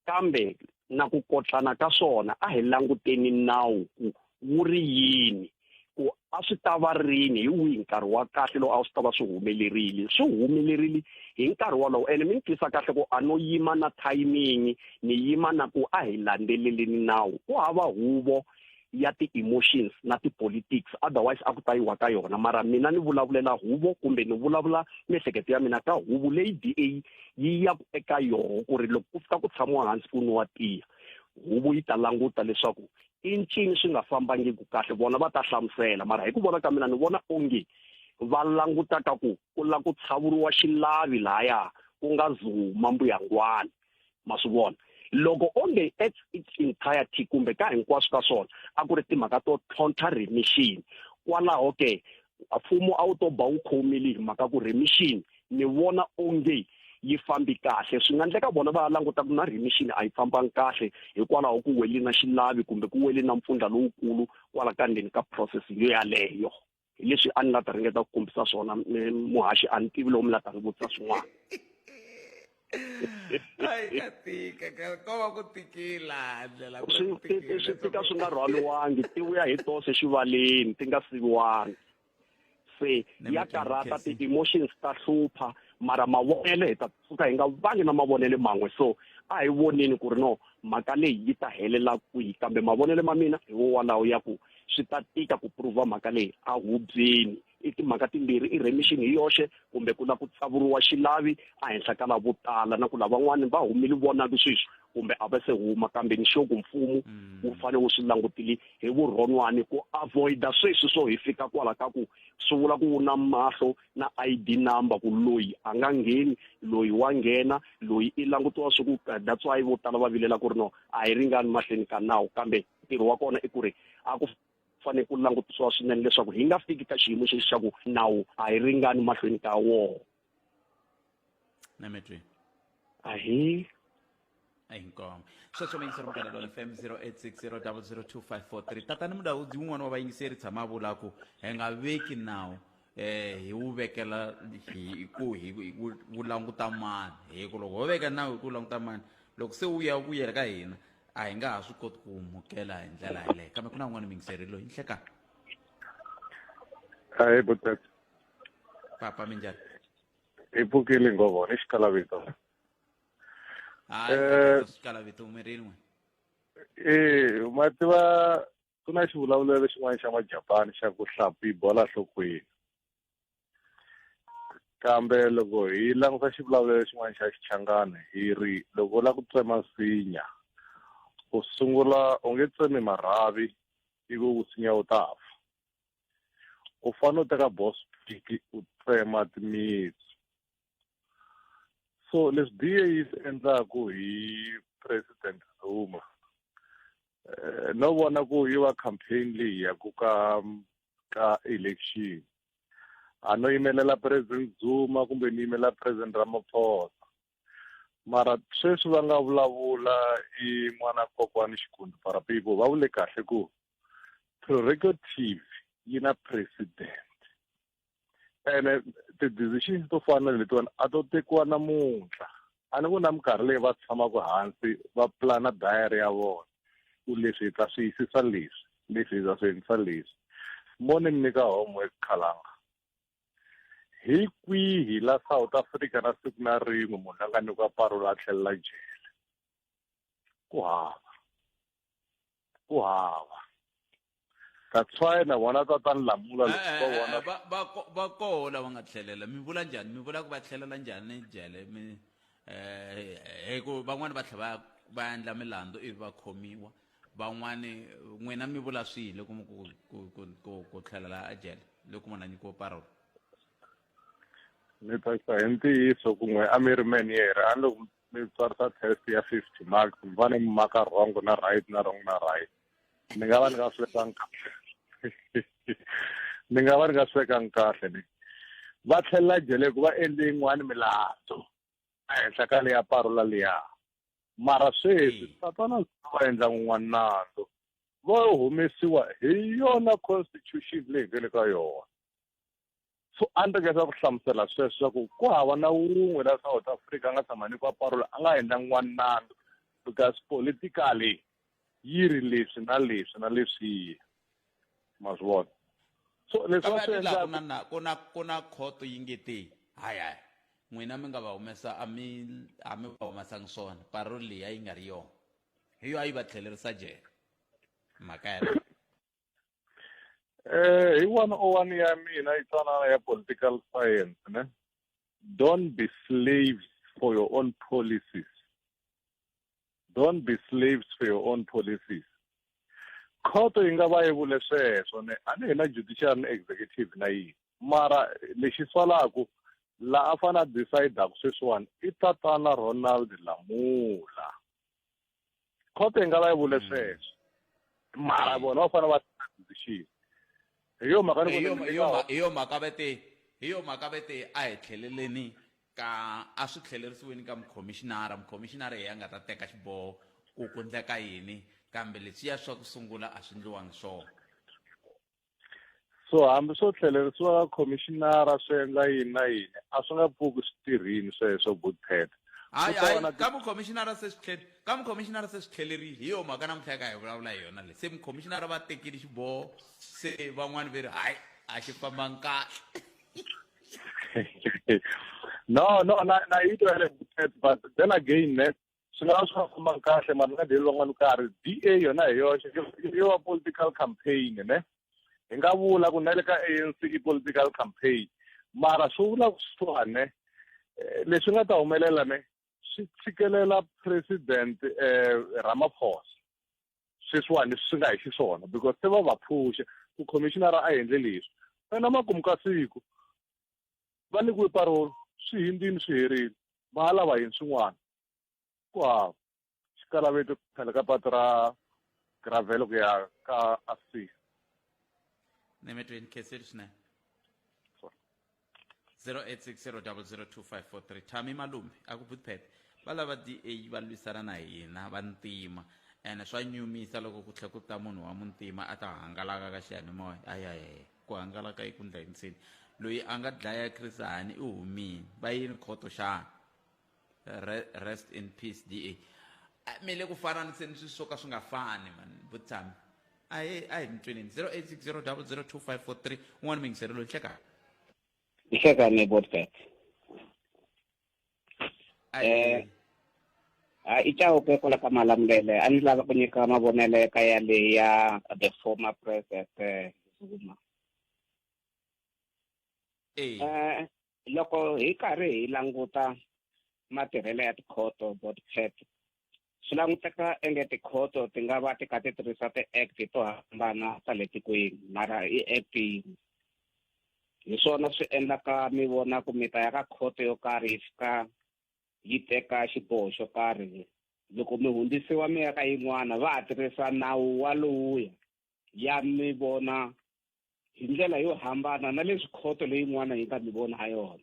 kambe na ku kotlana ka swona a hi languteni nawu ku wu ri yini, ku a swi ta va rini, hi wihi nkarhi wa kahle lowu a swi ta va swi humelerile. Swi humelerile hi nkarhi wolowo, ene mi ni twisa kahle ku a no yima na timing, ni yima na ku a hi landzeleleni nawu. Ku hava huvo ya ti-emotions na ti-politics, otherwise a ku ta yiwa ka yona. Mara mina ni vulavulela huvo, kumbe ni vulavula miehleketo ya mina ka huvo leyi DA yi yaku eka yoho, ku ri loko ku fika ku tshamiwa hansi ku nwiwa tiya, huvo yi ta languta leswaku i ncini swi nga fambangiki kahle, vona va ta hlamusela. Mara hi ku vona ka mina ni vona onge va languta ka ku ku la ku tshavuriwa xilavi lahaya ku nga Zuma mbuyangwani, ma swi vona. Loko onge at its entirety kumbe ka hinkwaswo ka swona a ku ri timhaka to tlhontlha remission, kwalaho ke mfumo a wu to ba wu khomile hi mhaka ku remission ni vona onge yi fambi kahle. Swi nga endleka vona va languta ku na remission a yi fambangi kahle, hikwalaho ku weli na xilavi kumbe ku weli na mpfundla lowukulu kwala ka ndzeni ka process yo yaleyo. Hi leswi a ni la ta ringeta ku kombisa swona, muhaxi, a ni tivi lowu mi la ta ni vutisa swin'wana. Ai ka tika, ko va ku tikila ndlela ku swi tika swi nga rhwaliwangi, ti vuya hi toxe xivaleni ti nga siviwangi. Se ya karhata, ti-emotions ta hlupha, mara mavonelo hi ta tsundzuka hi nga vangi na mavonelo man'we. So a hi voneni ku ri no mhaka leyi yi ta helela kwihi, kambe mavonelo ma mina hi wo walawo ya ku swi ta tika ku prova mhaka leyi a hubyeni. I timhaka timbirhi, i remission hi yoxe kumbe ku la ku tsavuriwa xilavi ehenhla ka lavo tala, na ku lavan'wani va humile vonaka sweswi kumbe a va se huma, kambe ni sure ku mfumo wu fanele wu swi langutile hi vurhonwani ku avoida sweswi swo hi fika kwala ka ku swi vula ku wu na mahlo na ID number ku loyi a nga ngheni, loyi wa nghena, loyi i langutiwa swi ku that's why vo tala va vilela ku ri no a hi ringani mahlweni ka nawu, kambe ntirho wa kona i ku ri a ku fanele ku langutisiwa swinene leswaku hi nga fiki ka xiyimo xexi xa ku nawu a hi ringani mahlweni ka woho. Nametwe. Ahee. Inkomo. Sweswo muyingiseri Munghana Lona FM 0860002543. Tatani Mudawudzi wun'wana wa vayingiseri tshama a vula ku hi nga veki nawu eh hi wu vekela hi ku hi wu languta mani, hi ku loko ho veka nawu hi ku languta mani, loko se wu ya vuyela ka hina a hi nga ha swi koti ku mukela hi ndlela yeleyo. Kambe ku na un'wana muyingiseri loyi nhlekani. Ahee Butata. Papa minjhani? Hi pfukile nghovo ni xikalavito. Hayi, eh, xikalavito umirini n'we. Eh, ma tiva ku na xivulavulelo xin'wana xa Majapani xa ku hlampfi yi bola nhlokweni. Kambe loko hi languta xivulavulelo xin'wana xa Xichangani hi ri loko u lava ku tsema nsinya u sungula u nge tsemi marhavi ivi u nsinya wu ta fa. U fanele u teka boss pick u tsema timitsu. So leswi DA yi swi endlaku hi President Zuma eh, no vona ku yi va campaign leyi ya ku ka ka election a no yimelela President Zuma kumbe ni yimela President Ramaphosa mara sweswi va nga vulavula i n'wana kokwani Xikundu Parapipo va vule kahle ku prerogative yi na president ene ti-decisions to fana na letiwani a to tekiwa namuntlha a ni ku na minkarhi leyi va tshamaka hansi va plana diary ya vona ku leswi hi ta swi yisisa leswi leswi hi ta swi endlisa leswi mo ni mi nyika homework khalanga hi kwihi la South Africa na siku na rin'we munhu la nga nyikiwa parole a tlhelela jele ku hava ku hava that's why na vona tatani lamula loko va vona va va va koho lava nga tlhelela mi vula njhani mi vula ku va tlhelela njhani jele mi eh hi ku van'wani va tlhela va va endla milandzu ivi va khomiwa van'wani n'wina mi vula swihi loko mi ku ku ku ku ku tlhelela ejele loko munhu a nyikiwa parole ni tsakisa hi ntiyiso ku n'we a mi ri manyere a ni loko mi tsarisa test ya 50 marks mi fanele mi maka wrong na right na wrong na right ni nga va ni nga swi vekangi kahle ni nga va ni nga swi vekangi kahle ni va tlhelela jele ku va endle yin'wani milandzu ehenhla ka leya parola liya mara sweswi tatana va endla n'wana nandzu va humesiwa hi yona constitution leyi nga le ka yona so a ni ringeta ku hlamusela sweswo swa ku ku hava na wun'we la South Africa a nga tshama nyikiwa parola a nga endla n'wana nandzu because politically yi ri leswi na leswi na leswiya ma swi vona so leswi va swi endlaka ku na ku na ku na khoto yi nge te hayi hayi n'wina mi nga va humesa a mi a mi va humesangi swona parole leyi a yi nga ri yona hi yo a yi va tlhelerisa jele mhaka yaleyo Eh, hi 101 ya mina yi twanana ya political science ne don't be slaves for your own policies don't be slaves for your own policies khoto yi nga va yi vule sweswo ne a ni hi na judiciary ni executive na yini mara lexi swalaku la a fane a decidaku sweswiwani i tatana Ronald Lamula khoto yi nga va yi vule mm. sweswo mara vona va fanele va decision hi yo mhaka ni hi yo mhaka va te hi yo mhaka va te a hi tlheleleni ka a swi tlhelerisiweni ka mukhomixinara mukhomixinara hi ya nga ta teka xiboho ku ku ndleka yini kambe leswiya swa ku sungula a swi ndliwangi swona so hambi swo tlhelerisiwa ka khomixinara swi endla yini na yini a swi nga pfuki swi tirhini sweswo butpet hayi hayi ka mukhomishinara se swi tlhel ka mukhomishinara se swi tlhelerile hi yo mhaka namuntlha ka hi vulavula hi yona le se mukhomishinara va tekile xiboho se van'wani ve ri hayi A xi fambangi kahle. No, no, na yi twa le, but then again, ne, swi nga va swi nga fambangi kahle, mara ni nga byeli van'wana karhi. DA yona hi yoxe yo va political campaign, ne. Hi nga vula ku na le ka ANC i political campaign, mara swi vula ku swiwani, ne, leswi nga ta humelela, ne, swi tshikelela President Ramaphosa sweswiwani leswi swi nga hi xiswona, because se va va phusha ku commissionera a endle leswi. Ena makumu ka siku va nyikiwe parole, swi hindzini, swi herile, va ha lava yini swin'wana? Ku hava xikalaveto khale ka patu ra gravel ku ya ka AFC. Nemetweni khenseli swinene. 0860002543. Thami Malume a ku butpet va lava DA va lwisana na hina vantima, ene swa nyumisa loko ku tlhela ku ta munhu wa muntima a ta hangalaka ka xiyanimoya. Ayayaya, ku hangalaka i ku ndla yini? Loyi a nga dlaya Chris Hani i humile, va yini khoto xana? Rest in peace DA. Mi le ku fananiseni swilo swo ka swi nga fani man. Vutshami a hi mutweneni. 0860002543, un'wana muyingiseri loyi. Hlekani. Nhlekani, Botbet. I Chauke kwala ka Malamulele. A ni lava ku nyika mavonelo ka ya leyi ya the former President Zuma. Loko hi karhi hi languta matirhelo ya tikhoto, Botpet, swi languteka enge tikhoto ti nga va ti kha ti tirhisa ti-act to hambana ta le tikweni, mara i act yin'we. Hi swona swi endlaka mi vona ku mi ta ya ka khoto yo karhi, yi fika yi teka xiboho xo karhi, loko mi hundzisiwa mi ya ka yin'wana, va ha tirhisa nawu wa lowuya, ya mi vona hi ndlela yo hambana na leswi khoto leyin'wana yi nga mi vona ha yona.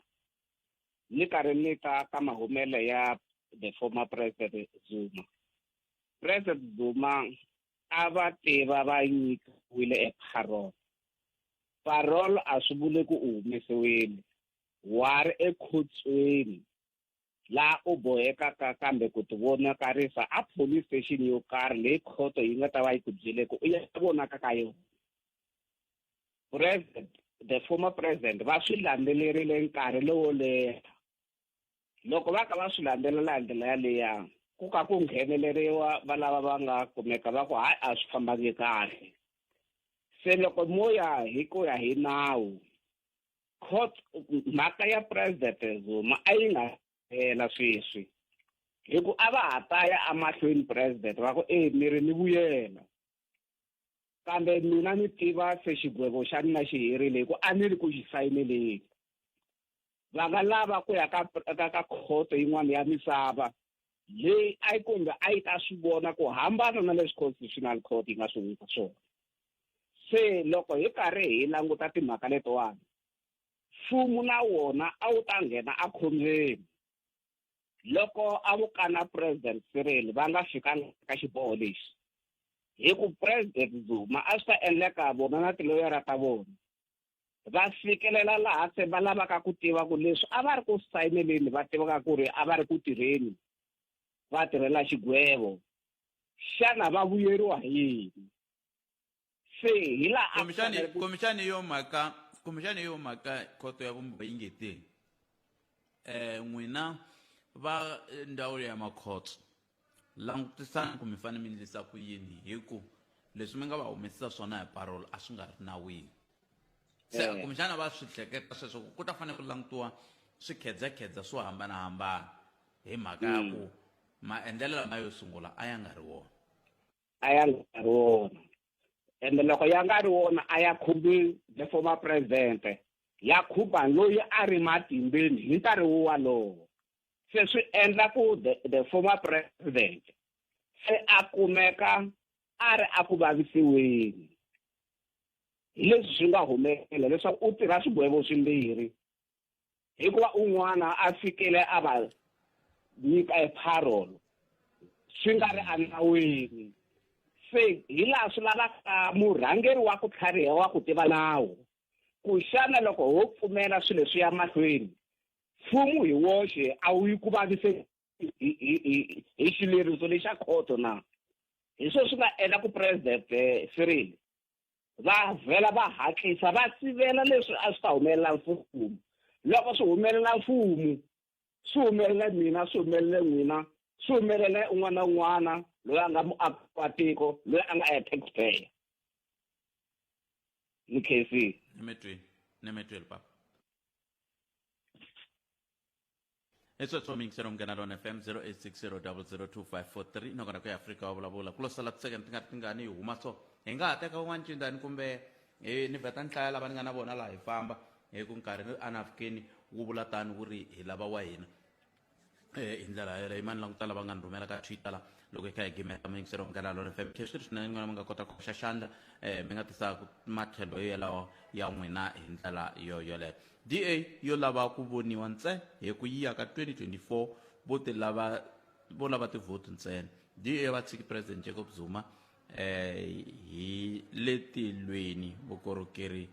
Ni karhi ni ta ka mahumelo ya the former President Zuma. President Zuma a va tiva va nyikiwile e parole. Parole a swi vuli ku u humesiwile, wa ri ekhotsweni laha u bohekaka kambe ku ti vonakarisa a police station yo karhi leyi khoto yi nga ta va yi ku byele ku u ya vonaka ka yona. President, the former president, va swi landzelerile nkarhi lowo leha. Loko va ka va swi landzelela hi ndlela yaliya, ku ka ku ngheneleriwa va lava va nga kumeka va ku hayi, a swi fambangi kahle. Se loko mo ya hi ku ya hi nawu, court, mhaka ya President Zuma a yi nga hela sweswi, hi ku a va ha ta ya emahlweni president va ku e mi ri ni vuyela, kambe mina ni tiva se xigwevo xa mina xi herile, hi ku a ni ri ku xi sayineleni. Va nga lava ku ya ka khoto yin'wana ya misava leyi a yi kumbe a yi ta swi vona ku hambana na leswi Constitutional Court yi nga swi vutisa swona. Se loko hi karhi hi languta timhaka letiwani, mfumo na wona a wu ta nghena ekhombyeni loko a vo kana President Cyril va nga fikanga ka xiboho lexi, hi ku President Zuma a swi ta endleka vona na tiloyara ta vona va fikelela laha se va lavaka ku tiva ku leswi a va ri ku sayineleni, va tivaka ku ri a va ri ku tirheni, va tirhela xigwevo, xana va vuyeriwa hi yini? Se hi laha a fanele ku Komixani yo mhaka khoto ya vumbiwa yi nge te n'wina va ndzawulo ya makhotso, langutisani ku mi fanele mi endlisa ku yini, hi ku leswi mi nga va humesisa swona hi parole a swi nga ri nawini. Se kumbexana va swi hleketa sweswo ku ta fanele ku langutiwa swikhedzakhedza swo hambanahambana, hi mhaka ya ku maendlelo lama yo sungula a ya nga ri wona. A ya nga ri wona, ende loko ya nga ri wona, a ya khumbi the former president, ya khumba loyi a ri matimbeni hi nkarhi walowo. Se swi endla ku the former president se a kumeka a ri a ku vavisiweni hi leswi swi nga humelela, leswaku u tirha swigwevo swimbirhi, hikuva un'wana a fikile a va nyika e parole swi nga ri enawini. Se hi laha swi lavaka murhangeri wa ku tlhariha, wa ku tiva nawu, ku xana loko ho pfumela swilo leswi ya mahlweni, mfumo hi woxe a wu yi ku vavise hi xileriso lexa khoto na? Hi swona swi nga endla ku President Cyril Va vhela va hatlisa va sivela leswi a swi ta humelela mfumo. Loko swi humelela mfumo, swi humelele mina, swi humelele n'wina, swi humelele un'wana na un'wana loyi a nga muaki wa tiko, loyi a nga a taxpayer. Ni khensile. Ni mi twile papa. Hi sweswo miyingiselo Munghana Lona FM 0860002543 nakona ku ya Afrika wa vulavula ku lo sala tisekende ti nga ri tingani yi huma so hi nga ha teka un'wana cindani kumbe hi ni vheta ni hlaya lava ni nga na vona laha hi famba hi ku nkarhi ni anafikeni wu vula tani wu ri hi lava wa hina hi ndlela yeleyo mani languta lava nga ni rhumela ka Twitter la loko hi kha hi gimeta muyingiseri wa Munghana Lona FM swi ri swinene n'wina mi nga kota ku hoxa xandla mi nga tisa matlhelo yelawo ya n'wina hi ndlela yo yoleyo. DA yo lava ku voniwa ntse hi ku yiya ka 2024 vo ti lava vo lava tivhoti ntsena. DA va tshiki President Jacob Zuma hi le tilweni vukorhokeri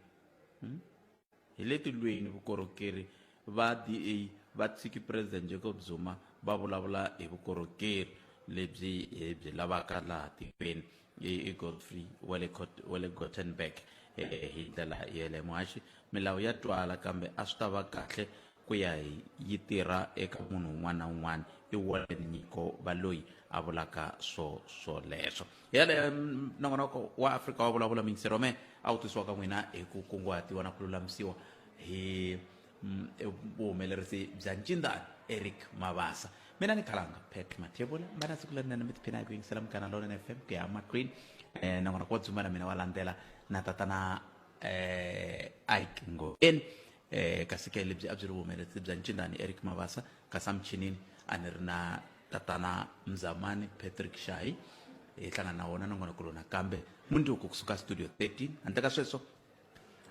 Hi le tilweni vukorhokeri va DA va tshiki President Jacob Zuma va vulavula hi vukorhokeri lebyi hi byi lavaka laha tikweni. I Godfrey wa le wa le Gothenburg hi ndlela yeleyo. Muhaxi, milawu ya twala kambe a swi ta va kahle ku ya hi yi tirha eka munhu un'wana na un'wana. I Warren Nyiko Baloyi a vulaka swo swoleswo. Yaleyo nongonoko wa Afrika wa vulavula muyingiseri wa mehe a wu tisiwa ka n'wina hi ku kunguhatiwa na ku lulamisiwa hi vuhumelerisi bya ncindani Eric Mabasa. Mina ni khalanga Pat Mathebula, va na siku lerinene mi tiphina hi ku yingisela Munghana Lonene FM ku ya mahlweni. Nongonoko wa dzumba na mina wa landzela na tatana Ike Ngoveni. Kasi ke lebyi a byi ri vuhumelerisi bya ncindani Eric Mabasa, kasi emuchinini a ni ri na tatana Mzamani Patrick Shayi. Hi hlangana na wona nongonoko lowu nakambe mundzuku kusuka studio 13. Handle ka sweswo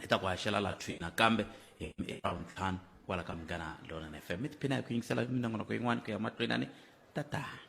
hi ta ku haxela la thwi nakambe hi Ravuntlhanu kwala ka Munghana Lonene FM. Mi tiphina hi ku yingisela minongonoko yin'wana ku ya mahlweni ani tatana.